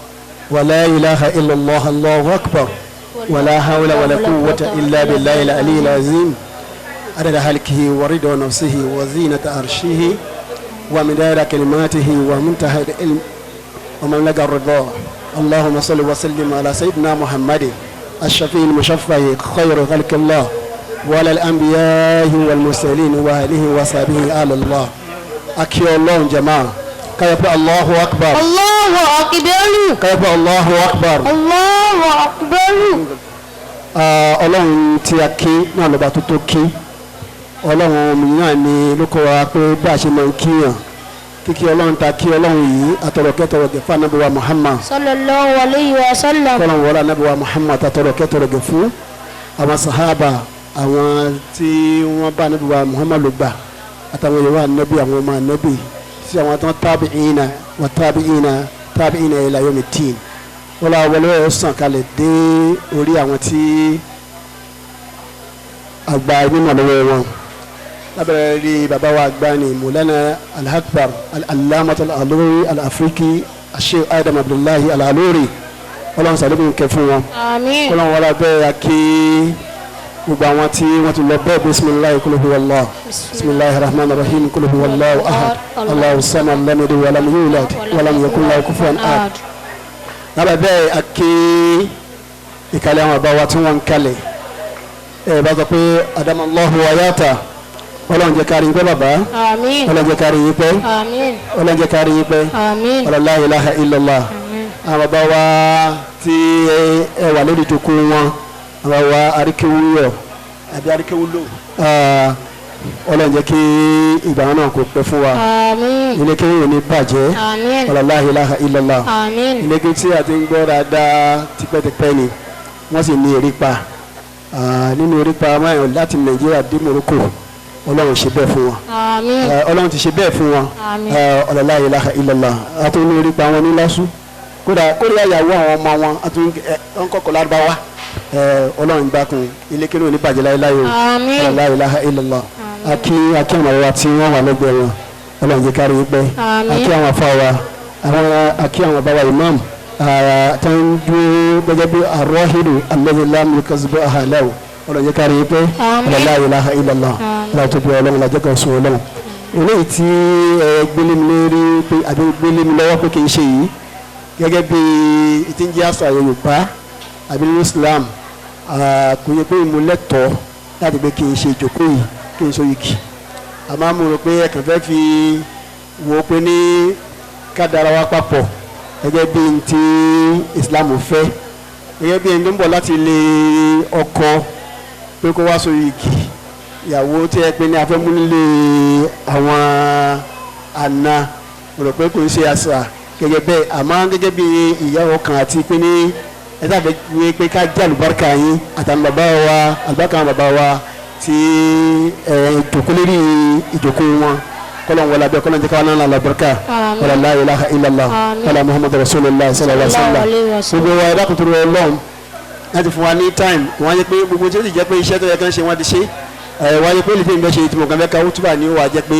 ولا إله إلا الله الله أكبر ولا حول ولا قوة إلا بالله العلي العظيم عدد خلقه ورضا نفسه وزينة عرشه ومداد كلماته ومنتهى العلم ومبلغ الرضا. اللهم صل وسلم على سيدنا محمد الشفيع المشفع خير خلق الله وعلى الأنبياء والمرسلين وآله وصحبه آل الله. أكي الله جماعة كيف الله أكبر الله أكبر كيف الله أكبر الله أكبر. Ọlọ́run tí a kí náà lọ́ba tó tó kí. Ọlọ́run mìíràn ni ló kọ́ wa pé bá a ṣe máa ń kíyàn kíkí Ọlọ́run ta kí Ọlọ́run yìí àtọ̀rọ̀kẹ́tọ̀rọ̀gẹ̀ fún Ànábì wa Muhammad Sallallahu alayhi wa sallam. kọ́lọ́n wọlé Ànábì wa Muhammad àtọ̀rọ̀kẹ́tọ̀rọ̀gẹ̀ fún àwọn sàhábà àwọn tí wọ́n bá Ànábì wa Muhammad ló gbà àtàwọn ìyàwó Ànábì àwọn ọmọ Ànábì sí àwọn tó tábìínà wà tábìínà tábìínà ila yawmiddin. Wọ́n lọ wọlé ẹ̀ sàn kalẹ̀ dé orí àwọn tí àgbà mímọ̀ lọ́wọ́ wọn. Lábẹ́rẹ́ rí bàbá wa àgbà ni Mawlana Al-Akbar Al-Allamah Al-Aluri Al-Afriki Sheikh Adam Abdullahi Al-Aluri. Ọlọ́run sàlẹ́kùn kẹ́ fún wọn. Àmín. Kọ́lọ́n wọlé abẹ́rẹ́ kí gbogbo àwọn tí wọ́n ti lọ bẹ́ẹ̀. Bisimilayi kul huwa Allah bisimilayi rahman rahim kul huwa Allahu ahad Allahu samad lam yalid walam yulad walam yakun lahu kufuwan ahad. Lábẹ́ bẹ́ẹ̀ a kí ìkàlẹ̀ àwọn bàbá wa tí wọ́n ń kalẹ̀ ẹ̀ bá sọ pé adamallahu ayata. Ọlọ́run jẹ́ kárí yín pẹ́ bàbá. Àmín. Ọlọ́run jẹ́ kárí yín pẹ́. Àmín. Ọlọ́run jẹ́ kárí yín pẹ́. Àmín. La ilaha illallah. Àwọn bàbá wa tí ẹ wà lórí ìjókòó wọn, àwọn bàbá wa aríkéwúyọ̀ àbí aríkéwúlò, Ọlọ́run jẹ́ kí ìgbà wọn náà kó pẹ́ fún wa. Àmín. Ilé kéwú ò ní bàjẹ́. Àmín. La ilaha illallah. Àmín. Ilé kéwú tí a ti ń gbọ́ dáadáa tipẹ́tipẹ́ ni wọ́n sì ní erípa nínú erípa márùn láti Nàìjíríà dé Morocco. Ọlọ́run ṣe bẹ́ẹ̀ fún wọn. Àmín. Ọlọ́run ti ṣe bẹ́ẹ̀ fún wọn. Àmín. La ilaha illallah. Àtúntò orí pa wọn ní lásù kódà kódà ìyàwó àwọn ọmọ wọn àtúntò ńkọkọ lárúbáwá. Ọlọ́run gbà kún ilé kí ló ní bàjẹ́ láéláé o. Àmín. La ilaha illallah. Akí akí àwọn ọ̀rọ̀ tí wọ́n wà lẹ́gbẹ̀ẹ́ wọn, Ọlọ́run jẹ́ kárí pẹ́. Àmín. Akí àwọn afá wa, àwọn akí àwọn bàbá imam tó ń dúró gẹ́gẹ́ bí arọ́hìrù alladhi lam yukazzibu ahlahu, Ọlọ́run jẹ́ kárí pẹ́. Àmín. La ilaha illallah. Ọlọ́run tó bí Ọlọ́run lajẹ́ kan sùn Ọlọ́run. Eléyìí tí ẹ gbélé mi lérí pé àbí gbélé mi lọ́wọ́ pé kì í ṣe yìí gẹ́gẹ́ bí tí ń jẹ́ àṣà Yorùbá àbí nínú Islam, kò yẹ pé mo lẹ́tọ̀ọ́ láti pé kí n ṣe ìjókòó yìí, kí n so igi. Àmọ́ mo rò pé ẹ kàn fẹ́ fi wo pé ní ká dára wa papọ̀ gẹ́gẹ́ bí n tí Islam fẹ́, gẹ́gẹ́ bí ẹni tó ń bọ̀ láti ilé ọkọ pé kó wá so igi ìyàwó tí ẹ pé ní afẹ́mú nílé àwọn àna. Mo rò pé kò ń ṣe àṣà gẹ́gẹ́ bẹ́ẹ̀, àmọ́ gẹ́gẹ́ bí ìyàwó kan àti pé ní ẹ sábẹ́ ní pé ká jẹ́ àlùbáríkà yín àtàwọn bàbá wa, àlùbáríkà àwọn bàbá wa tí ẹ jòkó lérí ìjòkó wọn, kọ́lọ́n wọlé abẹ́ kọ́lọ́n jẹ́ káwọn náà àlùbáríkà. Àmín. Wala la ilaha illallah. Àmín. Wala muhammadu rasulillah sallallahu alaihi Sallallahu alaihi wasallam. wasallam. Gbogbo wa ẹ dákun tó rọ Ọlọ́run láti fún wa ní time. Wọ́n á yẹ pé gbogbo tí ó sì jẹ́ pé iṣẹ́ tó yẹ kán ṣe wọ́n ti ṣe. Ẹ̀ wọ́n á yẹ pé olùfẹ́ mi fẹ́ ṣe tí mo kàn fẹ́ ka útúbà ní wàá jẹ́ pé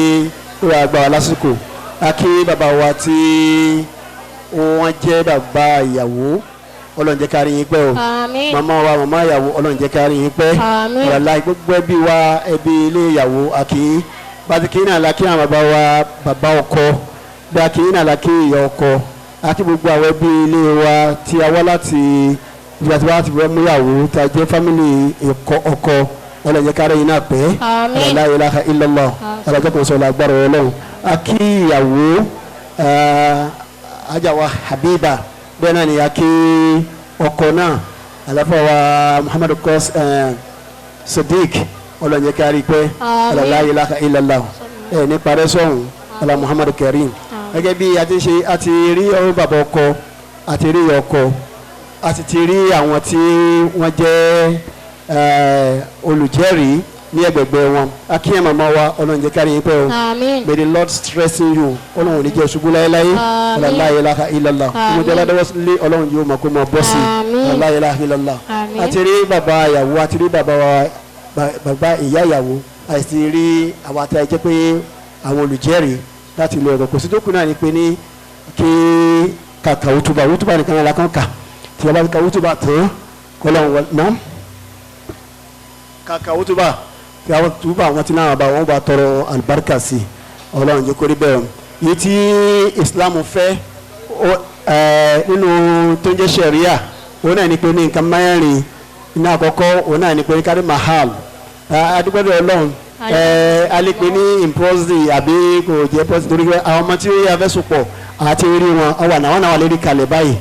ó wàá gbà wá lásìkò. A kí bàbá wa tí wọ́n jẹ́ bàbá ìyàwó, Ọlọ́run jẹ́ ká rí yín pẹ́ o. Àmín. Màmá wa, màmá ìyàwó, Ọlọ́run jẹ́ ká rí yín pẹ́. Àmín. Ọ̀làlá gbogbo ẹbí wa, ẹbí ilé ìyàwó, a kí yín. Bàtí kí náà la kí àwọn bàbá wa, bàbá ọkọ bí a kí náà la kí ìyá ọkọ, a kí gbogbo àwọn ẹbí ilé wa tí a wá láti ibi àti wá ti fẹ́ mú ìyàwó tí a jẹ́ fámìlì ọkọ, Ọlọ́run jẹ́ ká rí yín náà pẹ́. Àmín. La ilaha illallah. Ọlọ́jọ́ kan sọ̀rọ̀ agbára Ọlọ́run. A kí ìyàwó ajáwa Habiba, bẹ́ẹ̀ náà ni a kí ọkọ náà àlàfo wa Muhammadu kọ́s Sadiq, Ọlọ́run jẹ́ ká rí pẹ́. Àmín. La ilaha illallah. Ẹ̀ ní parẹ́ sọ̀hún ọlá Muhammadu Karim. Gẹ́gẹ́ bí a ti ṣe, a ti rí ọ̀rọ̀ bàbá ọkọ, a ti rí ìyá ọkọ, a sì ti rí àwọn tí wọ́n jẹ́ olùjẹ́rìí ní ẹgbẹ̀gbẹ̀ wọn. A kí ẹ̀ màmá wa, Ọlọ́run jẹ́ ká rí yín pẹ́ o. Àmín. May the Lord strengthen you. Ọlọ́run ò ní jẹ́ ṣubú láéláé. Àmín. La ilaha illallah. Àmín. Mo jẹ́ aládọ́wọ́ lé Ọlọ́run yóò mọ̀ kó mọ̀ bọ́ sí i. Àmín. La ilaha illallah. Àmín. A ti rí bàbá ìyàwó, a ti rí bàbá wa, bàbá ìyá ìyàwó, a sì ti rí àwọn àti àìjẹ́ pé àwọn olùjẹ́rìí láti ilé ọ̀rọ̀. Kò sí tó kù náà ni pé ní kí kàkà wútúbà, wútúbà nìkan la kàn kà. Tí a bá ti ka wútúbà tán, kọ́lọ́run wọ náà kàkà wútúbà tí a túbà wọn ti náà bá wọn bá tọrọ àlùbáríkà sí. Ọlọ́run jẹ́ kó rí bẹ́ẹ̀ o. Yìí tí Islam fẹ́ nínú tó ń jẹ́ sẹ̀ríà, òun náà ni pé ní nǹkan mẹ́rin ní àkọ́kọ́, òun náà ni pé kárí mahal adúgbòdò Ọlọ́run a lè pè ní imposi àbí kò jẹ́ imposi, torí pé àwọn ọmọ tí ó yà fẹ́ sopọ̀ àti rí wọn ọwọ́ àwọn náà wà lérí kalẹ̀ báyìí.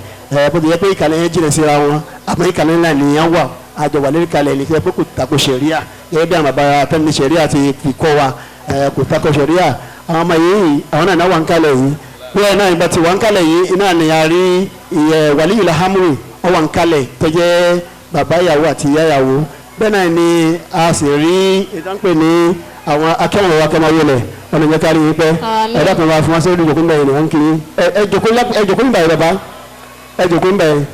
Bó ti jẹ́ pé ìkàlẹ̀ yẹn jìnnà síra wọn, àmọ́ ìkàlẹ̀ ńlá nìyẹn wà àjọ wà lérí kalẹ̀ nìyẹn pé kò tako sẹ̀ríà, gẹ́gẹ́ bí àwọn bàbá tẹ́lẹ̀ sẹ̀ríà ti fi kọ́ wa, kò tako sẹ̀ríà. Àwọn ọmọ yìí àwọn náà wà ń kalẹ̀ yìí, bẹ́ẹ̀ náà ìgbà tí wà ń kalẹ̀ yìí iná ni a rí ìyẹ wàlíyìí hamri ọ wà ń kalẹ̀ tó jẹ́ bàbá ìyàwó àti ìyá ìyàwó. Bẹ́ẹ̀ náà ni a sì rí ìdánpè ní àwọn akẹ́wọ̀n wa kẹ́mọ́ wọlé ọ̀nà ìjẹ́ kárí yín pẹ́. Àmín. Ẹ̀dá kan bá fún wa sí olùjòkó ń bẹ̀ yìí ni wọ́n ń kiri. Ẹ jòkó ń bẹ̀ yìí bàbá, ẹ jòkó ń bẹ̀ yìí.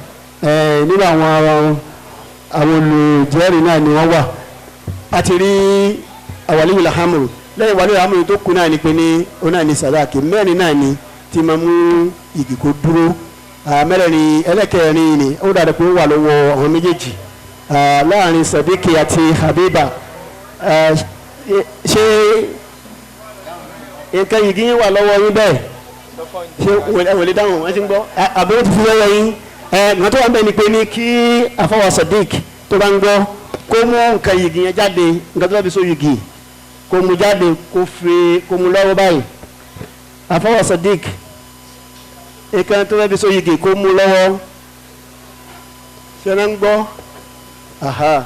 Nínú àwọn olùjẹ́rìí náà ni wọ́n wà. A ti rí wàlíyìí hamri. Lẹ́yìn wàlíyìí hamri tó kù náà ni pé ní ó náà ni sàdáàkì mẹ́rin náà ni tí máa mú igi kó dúró. Mẹ́rẹ̀ẹ̀rin ẹlẹ́kẹ̀rin ni ó dàbí pé ó wà lọ́wọ́ àwọn méjèèjì, láàrin Sadiq àti Habiba. Ṣé nǹkan yìí yín wà lọ́wọ́ yín bẹ́ẹ̀? Ṣé ẹ wòlé dáhùn wọ́n ti ń gbọ́ àbí wọ́n ti fi lọ́wọ́ yín? Nǹkan tó wà ń bẹ̀ ni pé ní kí àfọwọ́ Sadiq tó bá ń gbọ́ kó mú nǹkan yìí yẹn jáde, nǹkan tó bá fi so yìí kó mú jáde, kó fi kó mú lọ́wọ́ báyìí. Àfọwọ́ Sadiq, nǹkan tó bá fi so yìí kó mú lọ́wọ́. Ṣé ẹ ń gbọ́? Aha,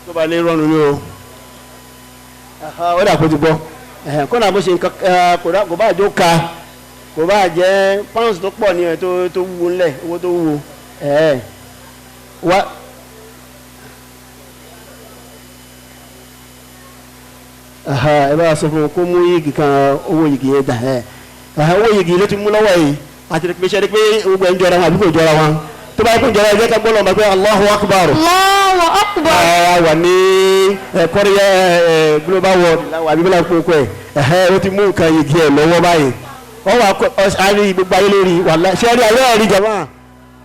tó bá lè rọrùn ní o. Aha, ó dà kó ti gbọ́. Kó náà bó ṣe nǹkan kò bá jó ka, kò bá jẹ́ pounds tó pọ̀ ní ẹ̀ tó wúwo ńlẹ̀, owó tó wúwo wá. Ẹ bá sọ fún un kó mú yìgì kan, owó yìgì yẹn dà. Ẹ owó yìgì ló ti mú lọ́wọ́ yìí. Àti pé ṣe é pé gbogbo ẹ̀ ń jọra wọn àbí kò jọra wọn? Tó bá yẹ kó jọra, ẹ jẹ́ ká gbọ́ lọ́nà pé Allahu Akbar. Allahu Akbar. Ẹ wà ní kọ́ríyá global world làwọn àbíbílà kókó ẹ̀. Ẹ̀hẹ́, ó ti mú nǹkan yìgì ẹ̀ lọ́wọ́ báyìí. Wọ́n wà á rí gbogbo ayé lórí wàlá. Ṣé ẹ rí alẹ́ ẹ̀rí jàmá?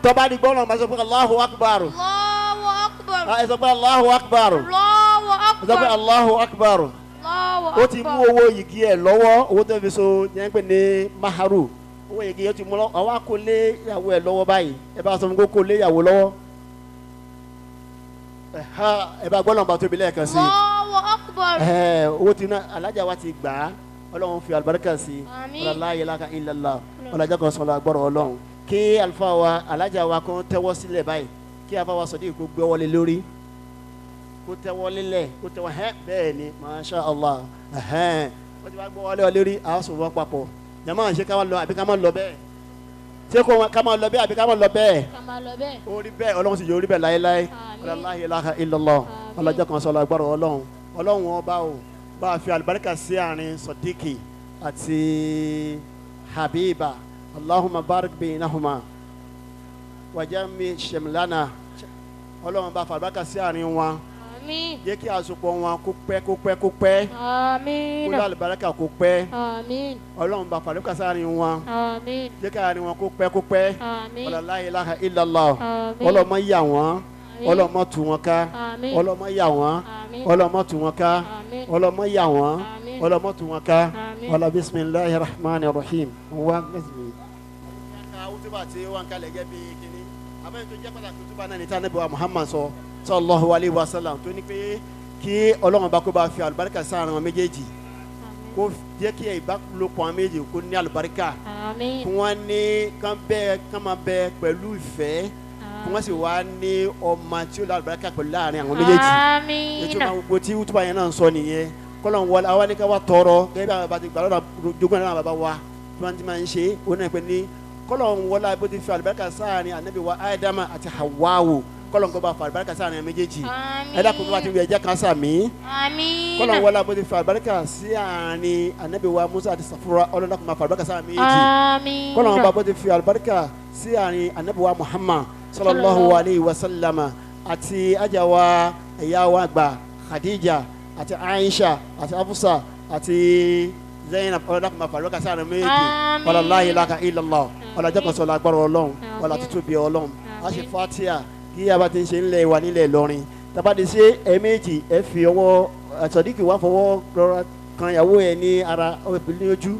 Tó bá di gbọ́dọ̀ máa sọ pé Allahu Akbar. Allahu Akbar. Ẹ sọ pé Allahu Akbar. Allahu Ẹ sọ pé Akbar. Allahu Akbar. Allahu Ó ti mú Akbar. owó yìgì ẹ̀ lọ́wọ́, owó tó fi so yẹn ń pè ní maharu. Owó yìgì yẹn ti mú lọ, ọwọ́ kò lé ìyàwó ẹ̀ lọ́wọ́ báyìí. Ẹ bá sọ fún kó kó lé ìyàwó lọ́wọ́. Ẹ bá gbọ́dọ̀ bá tóbi lẹ́ẹ̀kan sí i. Allahu Akbar. Ẹ owó tí náà alájà wa ti gbà á, Ọlọ́run fi àlùbáríkà sí i. Àmín. La ilaha illallah. Ọlọ́jà kan sọ̀rọ̀ agbọ́rọ̀ Ọlọ́run. Kí àlùfáà wa, alájà wa kan tẹ́wọ́ sílẹ̀ báyìí, kí àlùfáà wa Sodiq kó gbé wọlé lórí, kó tẹ́wọ́ lélẹ̀, kó tẹ́wọ́ hẹ́. Bẹ́ẹ̀ ni, masha Allah. Ẹ̀hẹ́n, wọ́n ti wá gbọ́ wọlé lórí, àwọn sọ̀rọ̀ papọ̀. Jama, ṣé ká máa lọ àbí ká máa lọ bẹ́ẹ̀? Ṣé kó ká máa lọ bẹ́ẹ̀ àbí ká máa lọ bẹ́ẹ̀? Ká máa lọ bẹ́ẹ̀. Orí bẹ́ẹ̀, Ọlọ́run sì yóò rí bẹ́ẹ̀ láéláé. Àmín. La ilaha illallah. Àmín. Ọlọ́jọ́ kan sọ̀rọ̀ agbára Ọlọ́run. Ọlọ́run ọba o, bá a fi àlùbáríkà sí àárín Sodiqi àti Habiba. Allahumma barik bainahuma wajami shemlana. Ọlọ́run bá a fi àlùbáríkà sí àárín wọn. Àmín. Jẹ́ kí àsopọ̀ wọn kó pẹ́, kó pẹ́, kó pẹ́, kó Àmín. lálùbáríkà kó pẹ́. Àmín. Ọlọ́run bá a fi àlùbáríkà sí àárín wọn. Àmín. Jẹ́ kí àárín wọn kó pẹ́, kó pẹ́. Àmín. La ilaha illallah. Àmín. Ọlọ́mọ yà wọ́n. Àmín. Ọlọ́mọ tú wọn ká. Àmín. Ọlọ́mọ yà wọ́n. Àmín. Ọlọ́mọ tú wọn ká. Àmín. Ọlọ́mọ yà wọ́n. Àmín. Ọlọ́mọ tú wọn ká. Àmín. Ọlọ́ bisimilahi rahman rahim wa gbèsè. Ká tí wọ́n kalẹ̀ gẹ́gẹ́ bí kínní àmọ́ tó jẹ́ pàtàkì útúbà náà ní tí Ànábì wa Muhammad sọ sallallahu alayhi wa sallam, tó ní pé kí Ọlọ́run bá kó bá fi àlùbáríkà sáàrin wọn méjèèjì, kó jẹ́ kí ìbálòpọ̀ àwọn méjèèjì kó ní àlùbáríkà. Àmín. Kí wọ́n ní kán bẹ́ẹ̀, kán máa bẹ pẹ̀lú ìfẹ́, kí wọ́n sì wá ní ọmọ tí ó lálùbáríkà pẹ̀lú láàrin àwọn méjèèjì. Àmín. Ètò ìmọ̀ gbogbo tí útúbà yẹn náà ń sọ nìyẹn. Kọ́lọ́n wọlé àwa ní ká wá tọrọ gẹ́gẹ́ bí àwọn bàbá ti gbà lọ́dọ̀ jogún náà, bàbá wa tí wọ́n ti máa ń ṣe ó náà pé ní kọ́lọ́n wọlé bó ti fi àlùbáríkà sáàrin Ànábì wa Ádámà àti Hawáwò, kọ́lọ́n kó bá fi àlùbáríkà sáàrin àwọn méjèèjì. Àmín. Ẹ dákun, bí wàá ti wí, ẹjẹ́ kan sàmí. Àmín. Kọ́lọ́n wọlé bó ti fi àlùbáríkà sí àárín Ànábì wa Musa àti Safura, Ọlọ́run dákun máa fi àlùbáríkà sáàrin méjèèjì. Àmín. Kọ́lọ́n bá bó ti fi àlùbáríkà sí àárín Ànábì wa Muhammad sallallahu alayhi wa sallama àti ajawa ẹ̀yà wa àgbà Khadija àti Aisha àti Afusa àti Zainab, ọlọ́dà kò máa fà lóka sáà méjì. Àmín. Wala la ilaha illallah. Ọlọ́jà kan sọ̀rọ̀ agbára Ọlọ́run, wala títóbi Ọlọ́run. A ṣe fatia kí a bá ti ń ṣe ńlẹ̀ wa nílẹ̀ Ìlọrin. Tabadi ṣe ẹ̀ẹ́mẹ́jì, ẹ fi ọwọ́ Sọ̀díkì wà fọwọ́ rọra kan ìyàwó ẹ ní ara ní ojú.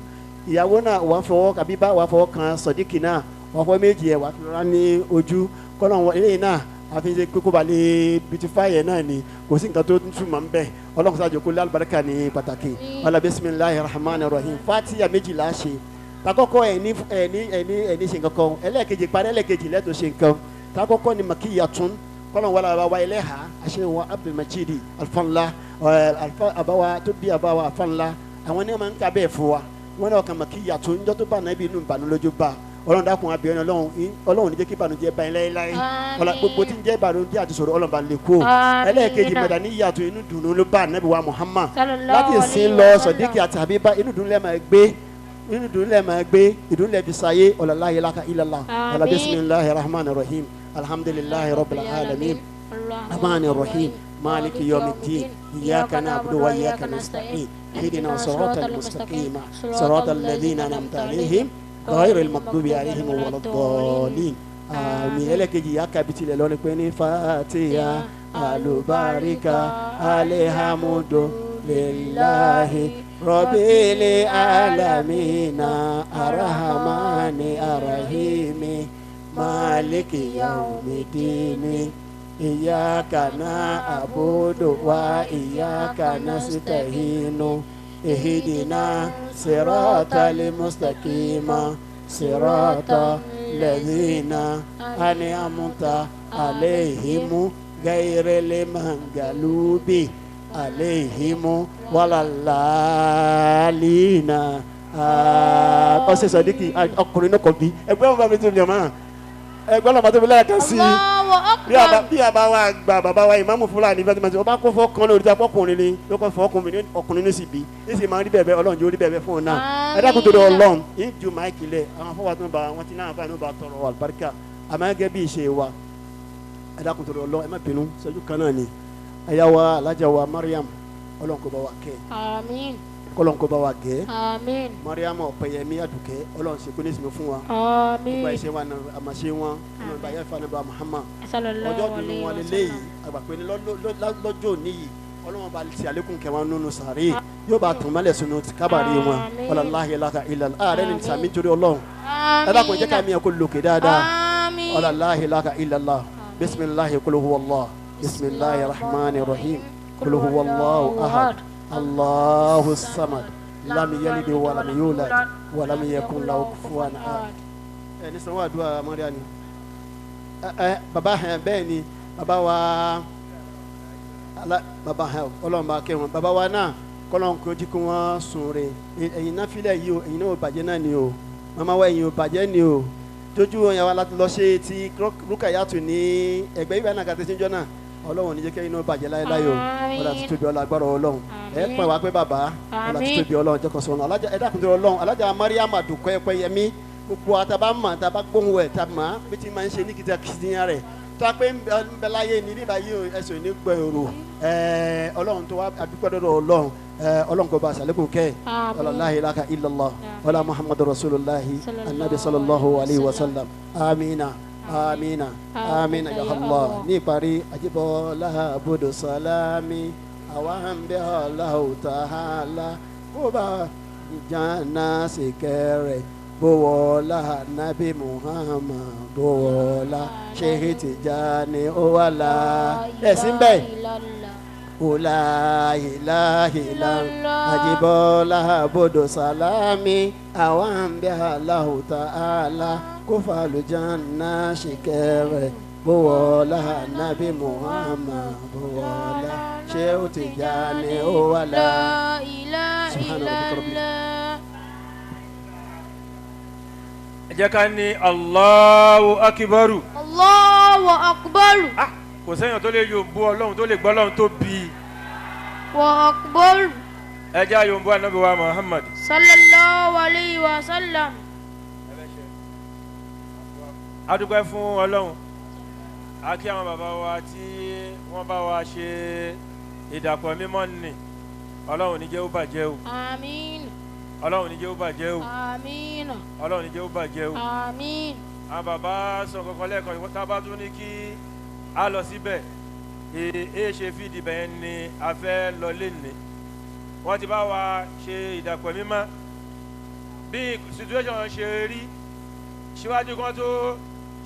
Ìyàwó náà wà fọwọ́ àbí bá wà fọwọ́ kan Sọ̀díkì náà, wà fọwọ́ méjì ẹ̀ wà fi rọra ní ojú. Kọ́nà wọn eléyìí náà àfi ṣe kókó balẹ̀ beautify ẹ̀ náà ni, kò sí nǹkan tó ń túmọ̀ ń bẹ̀. Ọlọ́run sáájú kó lálùbáríkà ní pàtàkì. Wàlá bisimilahi rahman rahim. Fatiha méjìlá ṣe takọ́kọ́ ẹ̀ ní ẹ̀ ní ẹ̀ ní ẹ̀ ní ṣe nǹkan kan. Ẹlẹ́ẹ̀kejì parí, ẹlẹ́ẹ̀kejì lẹ́tọ̀ ṣe nǹkan. Takọ́kọ́ ni makiyatun. Kọ́nà wàlá bàbá ẹlẹ́hà àṣewọ̀n Abdulmajidi alfanla ẹ̀ alfa àbáwa tó bí àbáwa alfanla, àwọn ní wọn máa ń ka bẹ́ẹ̀ fún wa. Wọn náà kàn makiyatun njọ́ tó bá nàbí inú ìbànújẹ́ bá. Ọlọ́run dákun abiyọ́nà Ọlọ́run, Ọlọ́run ní jẹ́ kí ìbànújẹ́ bá yín láéláé. Àmín. Ọlá gbogbo tí ń jẹ́ ìbànújẹ́ àti sọ̀rọ̀, Ọlọ́run bá lè kó. Àmín. Ẹlẹ́ẹ̀kejì mẹ̀dániyàtọ̀, inú dùnú ló bá Ànábì wa Muhammad. Sallallahu Láti ìsìn alayhi lọ wa sallam. Sọ̀díkì àti Habiba, inú dùnú lẹ́ẹ̀ máa gbé, inú dùnú lẹ́ẹ̀ máa gbé, ìdùnnú lẹ́ẹ̀ fi sáyé. Ọ̀là la ilaha illallah. Ọ̀là Àmín. bisimilahi rahman rahim. Alhamdulilahi rabbil alamin الرحمن الرحيم مالك يوم الدين إياك نعبد وإياك نستعين اهدنا صراط المستقيم صراط الذين أنعمت عليهم غير المغضوب عليهم ولا الضالين آمين. Ẹlẹ́kejì yà kábìtì lẹ̀ lọ́ni pé ní fatiha alubarika alihamudu lillahi rabbil alamina arahamani arahimi maliki yaumidini iyaka na'budu wa iyaka nasta'inu ihdina siratal mustaqima siratal ladhina an'amta alaihim ghayril maghlubi alaihim walalalina. Ọsẹ Sọdíkì, ọkùnrin náà kọ bí ẹgbẹ́ wọn bá mi tún jẹ mọ́ ẹgbẹ́ wọn bá tó fi lẹ́ẹ̀kan sí i. Allahu Akbar. Bí a bá wa gba bàbá wa ìmáàmù Fúlàní bẹ́ẹ̀ tí wọ́n bá kó fọ́ kan lórí tí ọkùnrin ni ló kọ́ fọ́ ọkùnrin ọkùnrin ní sì bí ní sì máa ń rí bẹ́ẹ̀ bẹ́ẹ̀ Ọlọ́run yóò rí bẹ́ẹ̀ bẹ́ẹ̀ fún un náà. Ẹ dákun torí Ọlọ́run yìí ju máìkì lẹ̀ àwọn afọwọ́ tó ń bá wọn ti náà fáwọn bá tọrọ àlùbáríkà àmọ́ gẹ́gẹ́ bí ìṣe wa ẹ dákun torí Ọlọ́run ẹ má bínú ṣẹ́jú kan náà ni ẹ̀yà wa alájà wa Mariam Ọlọ́run kó bá wa kẹ́. Àmín. Kọ́lọ́n kó bá wa gẹ́. Àmín. Mariam Ọ̀pẹ̀yẹmí Àdùkẹ́ Ọlọ́run ṣe kó ní ìsinmi fún wa. Àmín. Gbogbo àìṣe wa àmàṣe wọn Ọlọ́run bá yẹ fún wa Muhammad. Sallallahu ọjọ́ dùnú alayhi wọn wa lélẹ́yìí sallam. àgbàpẹ́ ní lọ́jọ́ òní yìí Ọlọ́run bá ti àlékún kẹwàá nínú sàárè yóò bá tún mọ́lẹ̀ sínú kábàárì wọn. Àmín. Ọlọ́láhi láta ilà ààrẹ ní Àmín. sàmì torí Ọlọ́run. Ẹ dákun jẹ́ ká mi yẹn kó lòkè dáadáa. Àmín. Ọlọ́láhi láta ilà bisimilahi kul huwa Allah bisimilahi rahman rahim kul huwa Allahu ahad Allahu samad lam yalid wa lam yulad wa lam yakun lahu kufuwan ahad. Ẹ ní sanwó àdúrà mọ́ríà ni ẹ baba hẹn bẹ́ẹ̀ ni baba wa ala baba hẹn Ọlọ́run bá kẹ́ wọn baba wa náà kọ́lọ́n kó jí kó wọ́n sùn re ẹ̀yin náà filẹ̀ yìí o ẹ̀yin náà ò bàjẹ́ náà ni o màmá wa ẹ̀yin ò bàjẹ́ ni o tójú wọn yà wá láti lọ ṣe ti Rúkàyátù ní ẹgbẹ́ ìwé náà kàtẹ́sí jọ náà Ọlọ́run ní jẹ́ kẹ́yìn náà bàjẹ́ láéláé o. Ọlọ́run ti tóbi Ọlọ́run agbára Ọlọ́run ẹ pọ̀ wá pé bàbá Ọlọ́run ti tóbi Ọlọ́run jẹ́ kan sọ̀rọ̀ alájà ẹ dákun tó Ọlọ́run alájà Mariam Àdùkẹ́ Ọpẹ́yẹmí gbogbo àtàbà mọ̀ àtàbà gbóhùn ẹ̀ tàbí mọ̀ bí ti máa ń ṣe ní kìtà kìtìyàn rẹ̀ tó a pé ń bẹ láyé ní bíbá yìí o ẹsẹ̀ ní gbẹ̀rù Ọlọ́run tó wá àdúpẹ́ dọ́dọ̀ Ọlọ́run Ọlọ́run kò bá a sàlékún kẹ́ Àmín. la ilaha illallah wala muhammadu rasulullahi anabi sallallahu alayhi wa sallam amina amina amina ya Allah. Ní ìparí Ajíbọ́lá abudu salami àwa ń bẹ Allahu ta'ala kó bá jana sìkẹrẹ bówọlá nabi muhammad bówọlá sheikh Tijani ó wà lá ẹ̀sìn bẹ́ẹ̀ ọláhìláhìlá Ajíbọ́lá abudu salami àwa ń bẹ Allahu ta'ala kó falùjánná ṣìkẹrẹ bówọlá nabi muhammad bówọlá sheikh Tijani ó wà lá. La ilaha Subhana rabbika rabbil illallah. Ẹ jẹ́ ká ní Allahu akibaru. Allahu akbar. Ah, kò sẹ́yìn tó lè yòǹbó Ọlọ́run tó lè gbọ́ Ọlọ́run tó bí i. Wa akbar. Ẹ jẹ́ àyòǹbó Ànábì wa Muhammad. Sallallahu alayhi wa sallam. A dúpẹ́ fún Ọlọ́run. A kí àwọn bàbá wa tí wọ́n bá wa ṣe ìdàpọ̀ mímọ́ nì. Ọlọ́run ní jẹ́ ó bàjẹ́ o. Àmín. Ọlọ́run ní jẹ́ ó bàjẹ́ o. Àmín. Ọlọ́run ní jẹ́ ó bàjẹ́ o. Àmín. Àwọn bàbá sọ kankan lẹ́ẹ̀kan tá a bá tún ní kí a lọ síbẹ̀ èé ṣe fídìí bẹ́ẹ̀ ni a fẹ́ lọ lénìí. Wọ́n ti bá wa ṣe ìdàpọ̀ mímọ́ bí situation ṣe rí síwájú kan tó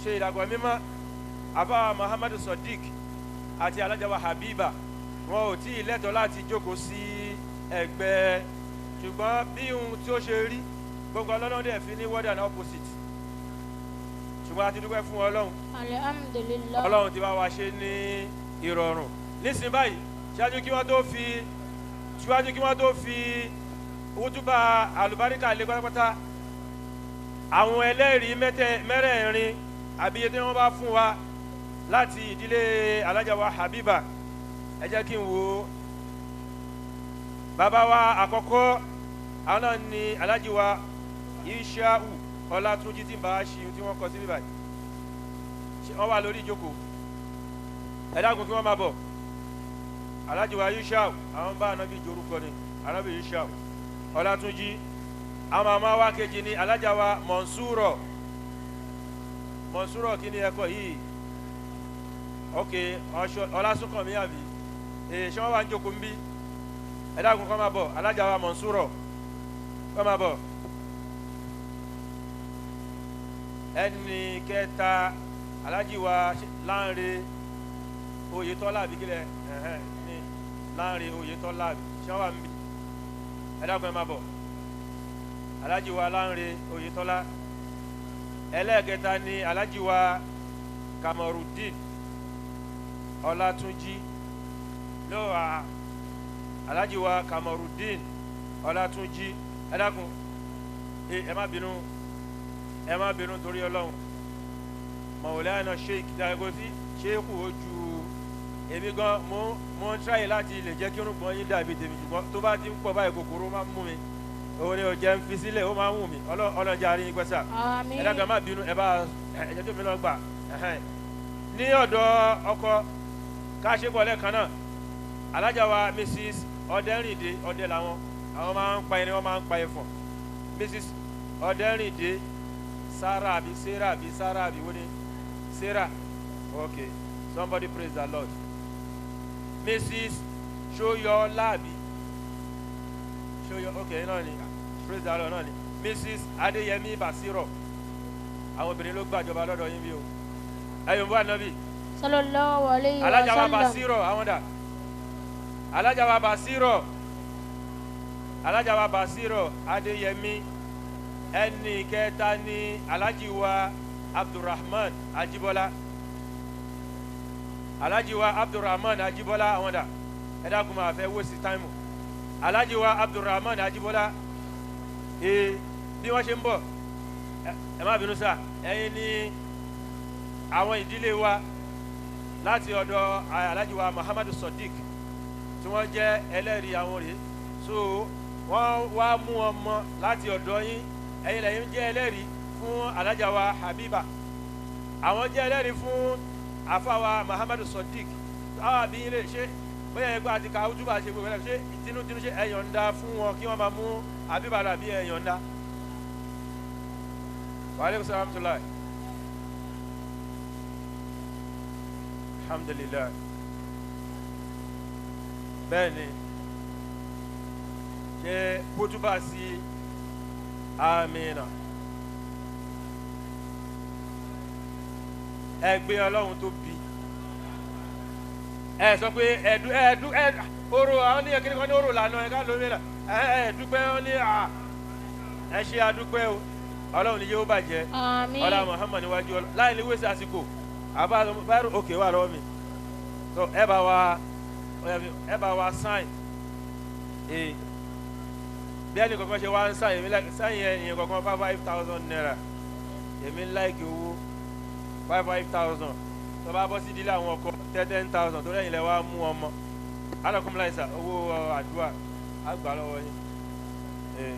ṣe ìdàpọ̀ mímọ́ àbá Muhammadu Sodiq àti alájà wa Habiba wọn ò tí ì lẹ́tọ̀ọ́ láti jókòó sí ẹ̀gbẹ́ ṣùgbọ́n bí ohun tí ó ṣe rí gbogbo Ọlọ́run dẹ̀ fi ní word and opposite ṣùgbọ́n a ti dúpẹ́ fún Ọlọ́run. Alhamdulillah. Ọlọ́run ti bá wa ṣe ní ìrọ̀rùn nísìnyí báyìí ṣáájú kí wọ́n tó fi wútúbà àlùbáríkà lé pátápátá àwọn ẹlẹ́rìí mẹ́rẹ̀ẹ̀rin àbí iye tí wọ́n bá fún wa láti ìdílé alájà wa Habiba ẹ jẹ́ kí n wo bàbá wa àkọ́kọ́ àwọn náà ni alájí wa Ishau Ọlátúnjí tí ń bá a ṣe tí wọ́n kọ sí bíbáyìí wọ́n wà lórí ìjókòó ẹ dákun kí wọ́n máa bọ̀ alájí wa Ishau àwọn bá anabi jorúkọ ni anabi Ishau Ọlátúnjí àwọn màmá wa kejì ni alájà wa Mọ̀nsúrọ̀ Mọ̀nsúrọ̀ kí ni ẹ̀kọ́ yìí ok Ọlásùnkànmí àbí ṣé wọ́n wà ń jókòó ń bí ẹ dákun kọ́ máa bọ̀ alájà wa Mọ̀nsúrọ̀ kọ́ máa bọ̀ ẹnì kẹta alájí wa Lánre Oyètọ́lá àbí kílẹ̀ ní Lánre Oyètọ́lá àbí ṣé wọ́n wà ń bí ẹ dákun ẹ máa bọ̀ alájí wa Lánre Oyètọ́lá ẹlẹ́ẹ̀kẹta ni alájí wa Kamarudin Ọlátúnjí lọ́wọ́ alájí wa Kamarudin Ọlátúnjí ẹ dákun ẹ má bínú ẹ má bínú torí Ọlọ́run Mọ̀wòlẹ́àna Sheikh Dagosi Ṣéèkù ojú èmi gan mo ń tíráyè láti lè jẹ́ kí irùngbọ̀n yín dàbí tèmi, ṣùgbọ́n tó bá ti ń pọ̀ báyìí kòkòrò máa ń mú mi, òun ni ò jẹ́ ń fi sílẹ̀, ó máa ń wù mí. Ọlọ́jà rí yín pẹ́ sà. Àmín. Ẹ dákun, ẹ má bínú, ẹ bá ẹ̀jẹ̀ tó mi lọ gbà ẹ̀hẹ́n. Ní ọ̀dọ̀ ọkọ káṣepọ̀ lẹ́ẹ̀kan náà, alájà wa Mrs Ọ̀dẹ́rìndé, ọdẹ làwọn, àwọn máa ń pa ẹni, wọ́n máa ń pa ẹ̀fọ̀n. Mrs Ọ̀dẹ́rìndé Sarah àbí Sarah àbí Sarah àbí wọ́n ní Sarah, okay, somebody praise the Lord. Mrs Ṣóyọlá àbí Ṣóyọ, okay, náà ni, praise the Lord, náà ni Mrs Adéyẹmí Basiro. Àwọn obìnrin ló gbàjọba lọ́dọ̀ yín bí o. Ẹ̀yìn bó ànábì. Sallallahu alayhi wa Alájà wa sallam. Basiro, àwọn dà? Alájà wa Basiro, alájà wa Basiro Adéyẹmí. Ẹnì kẹta ní alájì wa Abdulrahman Ajibola. Alájì wa Abdulrahman Ajibola, àwọn dà? Ẹ dákun, máa fẹ́ wọ́sí táìmù. Alájì wa Abdulrahman Ajibola, ee, bí wọ́n ṣe ń bọ̀, ẹ má bínú sá. Ẹ̀yin ní àwọn ìdílé wa láti ọ̀dọ̀ alájì wa Muhammadu Sodiq tí wọ́n jẹ́ ẹlẹ́rìí àwọn rèé. So wọ́n wá mú ọmọ láti ọ̀dọ̀ yín, ẹ̀yin lẹ́yìn jẹ́ ẹlẹ́rìí fún alájà wa Habiba, àwọn jẹ́ ẹlẹ́rìí fún àfàwà Muhammadu Sodiq. Àwọn àbí yín lè ṣe bóyá ẹgbẹ́ àti ká ojúbà ṣe gbogbo ẹ̀ ṣe tinútinú ṣe ẹ̀yọ̀ǹda fún wọn kí wọ́n máa mú Habiba lọ àbí ẹ̀yọ̀ǹda. Wa alaikum salaam tulayi. Alhamdulilayi. Bẹ́ẹ̀ ni, ṣe kútúbà sí amina. Ẹ gbé Ọlọ́run tó bi, ẹ sọ pé ẹdú ẹdú ẹ oro àwọn ní ẹkẹrẹ kan ní oro lànà ẹ ká lómi là ẹ ẹ dúpẹ́ wọn ní à ẹ ṣe àdúpẹ́ o. Ọlọ́run ní yóò bàjẹ́. Àmín. Ọlá Muhammad níwájú ọlọ́ láì ní wíṣẹ àsìkò àbá báyìí òkè wà lọ́wọ́ mi. So ẹ bá wa sáìn ee bí ẹnì kankan ṣe wá ń sáìn, èmi like sáìn yẹn ìyẹn kankan 5,000 naira. Èmi ń like owó 5,000. Tó bá bọ́ sí ìdílé àwọn ọkọ, 10,000, tó lẹ́yìn lẹ́ wá mú ọmọ alákùnrin owó àdúrà àgbà lọ́wọ́ yín. Ee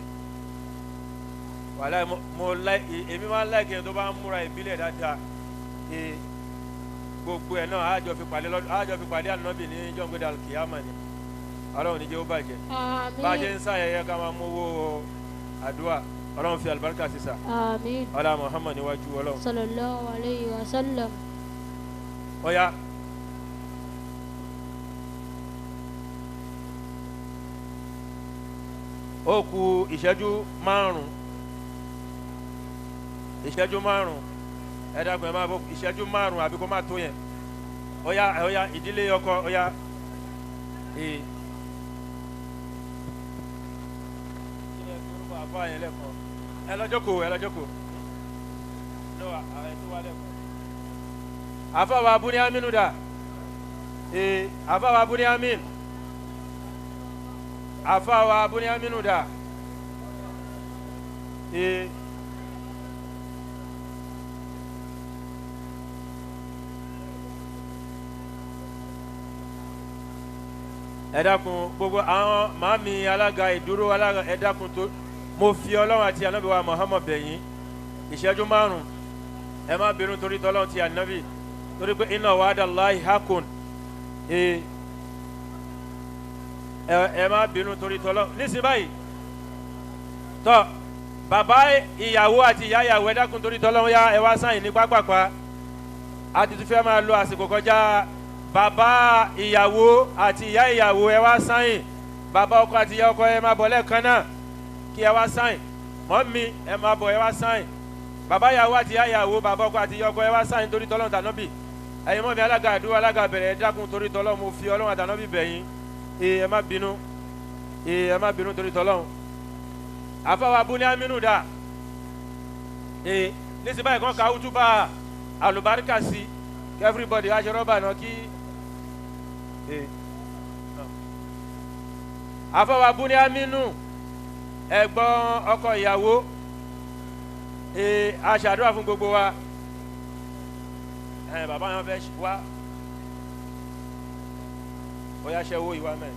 wàhálà, mo like, èmi máa ń like yẹn tó bá ń múra ìbílẹ̀ dáadáa. Ee gbogbo ẹ̀ náà àjọ fi pàdé lọ́dún, àjọ fi pàdé ànábì ní jọ́ngbẹ́dà kìámà ni. Ọlọ́run ní jẹ́ ó bàjẹ́. Bá a ṣe Àmín. ń sáyẹyẹ ká máa mú owó àdúrà. Ọlọ́run fi àlùbáríkà sí sà. Àmín. Ọlá Muhammad níwájú Ọlọ́run. Sallallahu alayhi wa sallam. Ọ̀ya, ó kù ìṣẹ́jú 5, ìṣẹ́jú 5. Ẹ dákun, ẹ máa bọ ìṣẹ́jú 5 àbí kó má tó yẹn. Ọ̀ya, ọ̀ya, ìdílé ọkọ, ọ̀ya, ee kí ni ẹ fi orúkọ àbá yẹn lẹ́kọ̀ọ́? Ẹ lọ jókòó, ẹ lọ jókòó. No, ẹ tó wá lẹ́kọ̀ọ́. Àfàwà abúlé amínú dà? Ee, àfàwà abúlé amín, àfàwà abúlé amínú dà? Ee. Ẹ dákun, gbogbo àwọn màmí alága ìdúró, alága, ẹ dákun, tó mo fi Ọlọ́run àti ànábì wa Muhammad bẹ̀yìn, ìṣẹ́jú 5, ẹ má bínú torí tọ́lọ́run ti ànábì, torí pé inna wa'dallahi haqqun. Ee, ẹ má bínú torí tọ́lọ́run. Nísìnyí báyìí tọ́, bàbá ìyàwó àti ìyá ìyàwó, ẹ dákun torí tọ́lọ́run, yá ẹ wá sáyìn ní pápápá, a ti tún fẹ́ máa lo àsìkò kọjá. Bàbá ìyàwó àti ìyá ìyàwó, ẹ wá sáyìn. Bàbá ọkọ àti ìyá ọkọ, ẹ máa bọ̀ lẹ́ẹ̀kan náà kí ẹ wá sáyìn. Mọ́mí, ẹ máa bọ̀, ẹ wá sáyìn. Bàbá ìyàwó àti ìyá ìyàwó, bàbá ọkọ àti ìyá ọkọ, ẹ wá sáyìn torí tọ́lọ́run tànábì. Ẹ̀yin mọ́mí alága àdúrà, alága bẹ̀rẹ̀, ẹ dákun torí tọ́lọ́run, mo fi Ọlọ́run àtànábì bẹ̀ yín. Ee, ẹ má bínú, ee, ẹ má bínú torí tọ́lọ́run. Àfọwọ́ abúlé amínú dà? Ee, nísìnyí báyìí kan ká útúbà àlùbáríkà sí kí everybody aṣọ rọ́bà náà kí ee àfọwọ́ abúlé amínú, ẹ̀gbọ́n ọkọ ìyàwó, ee, aṣàdúrà fún gbogbo wa. Ẹ bàbá yẹn fẹ́ wá ó yá ṣe owó ìwà mẹ́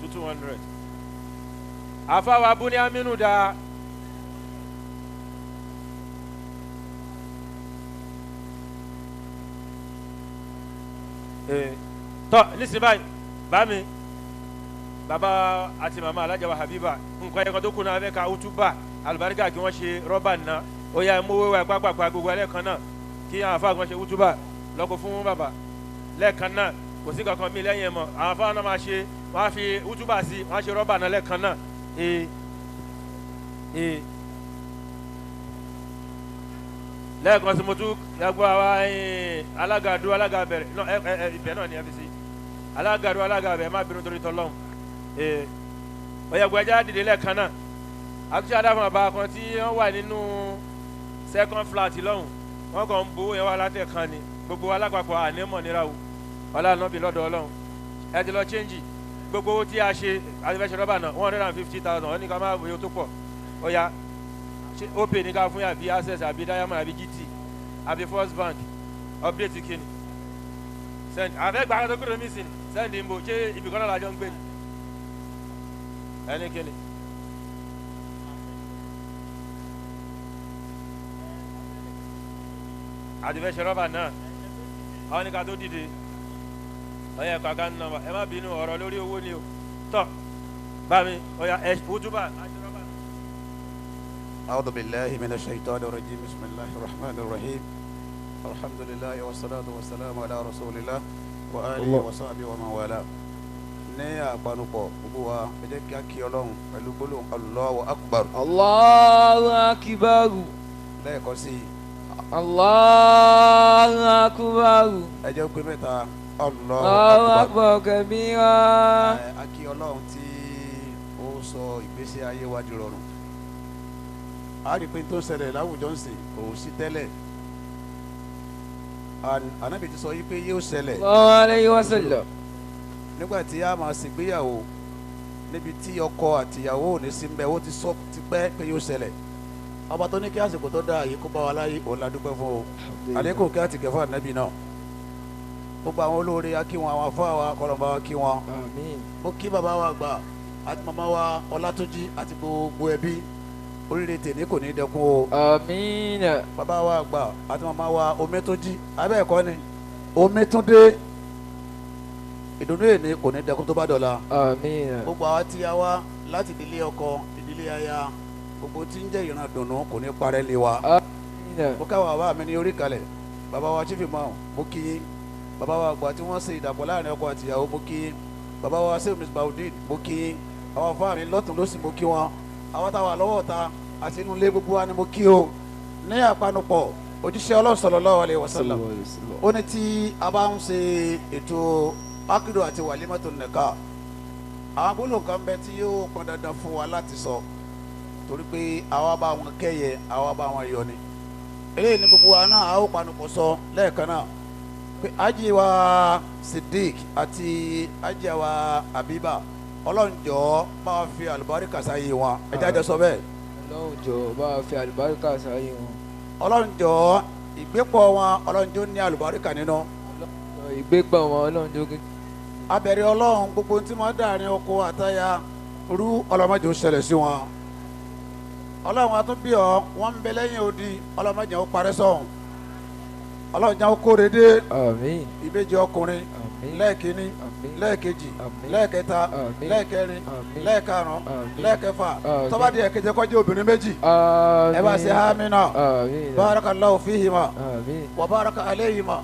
200. Àfàwà Buni Aminu da. Tọ́ nísìnyí báyìí bá mi bàbá àti màmá alájà wa Habiba nǹkan ẹ̀kan tó kù náà fẹ́ ka utuba àlùbáríkà kí wọ́n ṣe rọ́bà ná ó yá mú wíwá pápákọ̀ gbogbo alẹ́ kan náà kí àwọn afáà kan ṣe utuba lọ́kọ̀ fún bàbá lẹ́ẹ̀kan náà kò sí kankan mi lẹ́yìn ẹ̀ mọ́ àwọn afáà náà máa ṣe wọ́n á fi utuba sí wọ́n á ṣe rọ́bà náà lẹ́ẹ̀kan náà lẹ́ẹ̀kan sí mo tún gbọ́ àwa alága dúró alága bẹ̀rẹ̀ ibẹ̀ náà ni ẹ fi sí alága dúró alága bẹ̀rẹ̀ má bínú torí tọ́lọ́hún ọ̀yẹ̀gbọ́ ẹja dìde lẹ́ẹ̀kan náà àtúnṣe adáfọ̀n bàbá kan tí wọ́n wà nínú second flat lọ́hùn wọ́n kàn ń bo yẹn wá látẹ̀kan ni gbogbo alápapọ̀ ànímọ̀ nira o ọlọ́run bí lọ́dọ̀ ọlọ́run ẹ ti lọ change gbogbo owó tí a ṣe àti rọ́bà náà 150,000 wọ́n ní ká má wòye tó pọ̀ ọ̀ya opay ní ká fún yà bí Access àbí Diamond àbí GT àbí First Bank update kìíní send àfẹ́gbà akẹ́kọ̀ọ́ mi sìn send ìbò ṣé ibìkan náà lájọ ń gbé ni ẹni kìíní. Àdìfẹ́sẹ̀ rọ́bà náà àwọn ní ká tó dìde ọyẹ kàkà ń nọmba ẹ má bínú ọ̀rọ̀ lórí owó ni o tọ́ bá mi ọyà ẹ wútúbà. أعوذ بالله من الشيطان الرجيم بسم الله الرحمن الرحيم الحمد لله والصلاة والسلام على رسول الله وآله وصحبه ومن والاه. Ní àpanupọ̀ gbogbo wa ẹ jẹ́ kí a kí Ọlọ́run pẹ̀lú gbólóhùn Allahu Akbar. Allahu Akbar. Lẹ́ẹ̀kan sí i. Allahu Akbar. Ẹ jẹ́ pé mẹ́ta. Allahu Akbar kabira. A kí Ọlọ́run tí ó sọ ìgbésí ayé wa di rọrùn. A rí i pé tó ń ṣẹlẹ̀ láwùjọ ń sìn kò sí tẹ́lẹ̀. Ànábì ti sọ yí pé yóò ṣẹlẹ̀. Sallallahu alayhi wa sallam. Nígbà tí a máa ṣègbéyàwó níbi tí ọkọ àtìyàwó ò ní sí mbẹ ó ti sọ tipẹ́ pé yóò ṣẹlẹ̀. Ọba tó ní kí àsìkò tó dáa yìí kó bá wa láyé òun la dúpẹ́ fún o. Àlékún kí á ti kẹfà ànábì náà. Gbogbo àwọn olóore a kí wọn, àwọn afọ àwa kọlọmọba wa kí wọn. Mo kí bàbá wa àgbà àti màmá wa Ọlátúnjí àti gbogbo ẹbí. Oríire tèmi kò ní dẹkun o. Àmín. Bàbá wa àgbà àti màmá wa Omítúnjí abẹ́ẹ̀kọ́ ni Omítúndé ìdùnnú èmi kò ní dẹkun tó bá dọ̀la. Àmín. Gbogbo àwa tí a wá láti ìdílé ọkọ ìdílé aya gbogbo tí ń jẹ́ ìran dùnnú kò ní parẹ́ lé wa. Àmín. Mo káwọn bàbá mi ní orí kalẹ̀ bàbá wa chief imam mo kí yín, bàbá wa àgbà tí wọ́n ṣe ìdàpọ̀ láàrin ọkọ àtìyàwó mo kí yín, bàbá wa sèwé Mr. Baudin mo kí yín, àwọn afáà mi lọ́tùn lósì mo kí wọn, àwọn táwa lọ́wọ́ ta àti inú ilé gbogbo wa ni mo kí o. Ní àpanupọ̀ òjíṣẹ́ Ọlọ́run sallallahu alaihi wasallam ó ní tí a bá ń ṣe ètò akidu àti wàlímọ́tò nìka àwọn gbólóhùn kan bẹ tí yóò pọn dandan fún wa láti sọ torí pé àwa bá wọn kẹ́yẹ àwa bá wọn yọ ni. Eléyìí ni gbogbo wa náà a ó panupọ̀ sọ lẹ́ẹ̀kan náà pé Ájì wa Siddiq àti Ájì wa Habiba Ọlọ́run jọ̀ọ́ bá wa fi àlùbáríkà sáyé wọn. Ẹ jáde sọ bẹ́ẹ̀. Ọlọ́run jọ̀ọ́ bá wa fi àlùbáríkà sáyé wọn. Ọlọ́run jọ̀ọ́ ìgbépọ̀ wọn Ọlọ́run jọ̀ọ́ ní àlùbáríkà nínú. Ìgbépọ̀ wọn Ọlọ́run jọ̀ọ́. Abẹ̀rẹ̀ Ọlọ́run gbogbo tí wọ́n dàrin oko àtaya rú ọlọ́mọdé ó ṣẹlẹ̀ sí wọn. Ọlọ́run atúnbí ọ wọ́n ń bẹ lẹ́yìn odi ọlọ́mọdé ó parẹ́ sọ̀hún. Ọlọ́run jẹ́ ó kóre dé. Àmín. Ìbejì ọkùnrin lẹ́ẹ̀kínní lẹ́ẹ̀kejì lẹ́ẹ̀kẹta lẹ́ẹ̀kẹrin lẹ́ẹ̀karùn lẹ́ẹ̀kẹfà tó bá di ẹ̀keje kó jẹ́ obìnrin méjì. Ẹ bá ṣe àmín náà. Barakallahu fihima wa baraka alayhima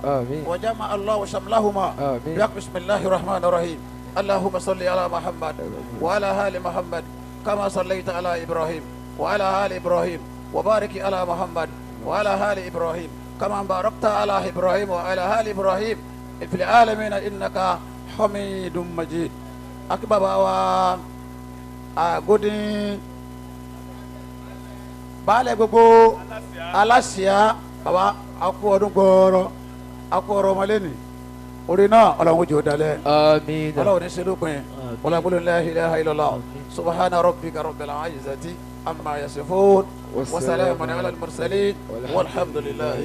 wa jama Allahu shamlahuma bi bismillahir rahmanir rahim. Allahumma salli ala Muhammad wa ala ali Muhammad kama sallaita ala Ibrahim wa ala ali Ibrahim wa barik ala Muhammad wa ala ali Ibrahim كما باركت على إبراهيم وعلى آل إبراهيم في العالمين إنك حميد مجيد. أكبر أغودين baálẹ̀ gbogbo aláṣìá baba akú ọdún gbọọrọ akú ọrọ ọmọlẹ́ni orí náà Ọlọ́run jò dalẹ̀. Àmín. Ọlọ́run ní sẹ́lópin ọlọ́run la ilaha illallah subhana rabbika rabbil izzati عما يصفون وسلام على المرسلين والحمد لله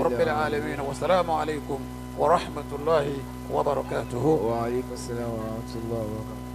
رب العالمين والسلام عليكم ورحمة الله وبركاته. وعليكم السلام ورحمة الله وبركاته.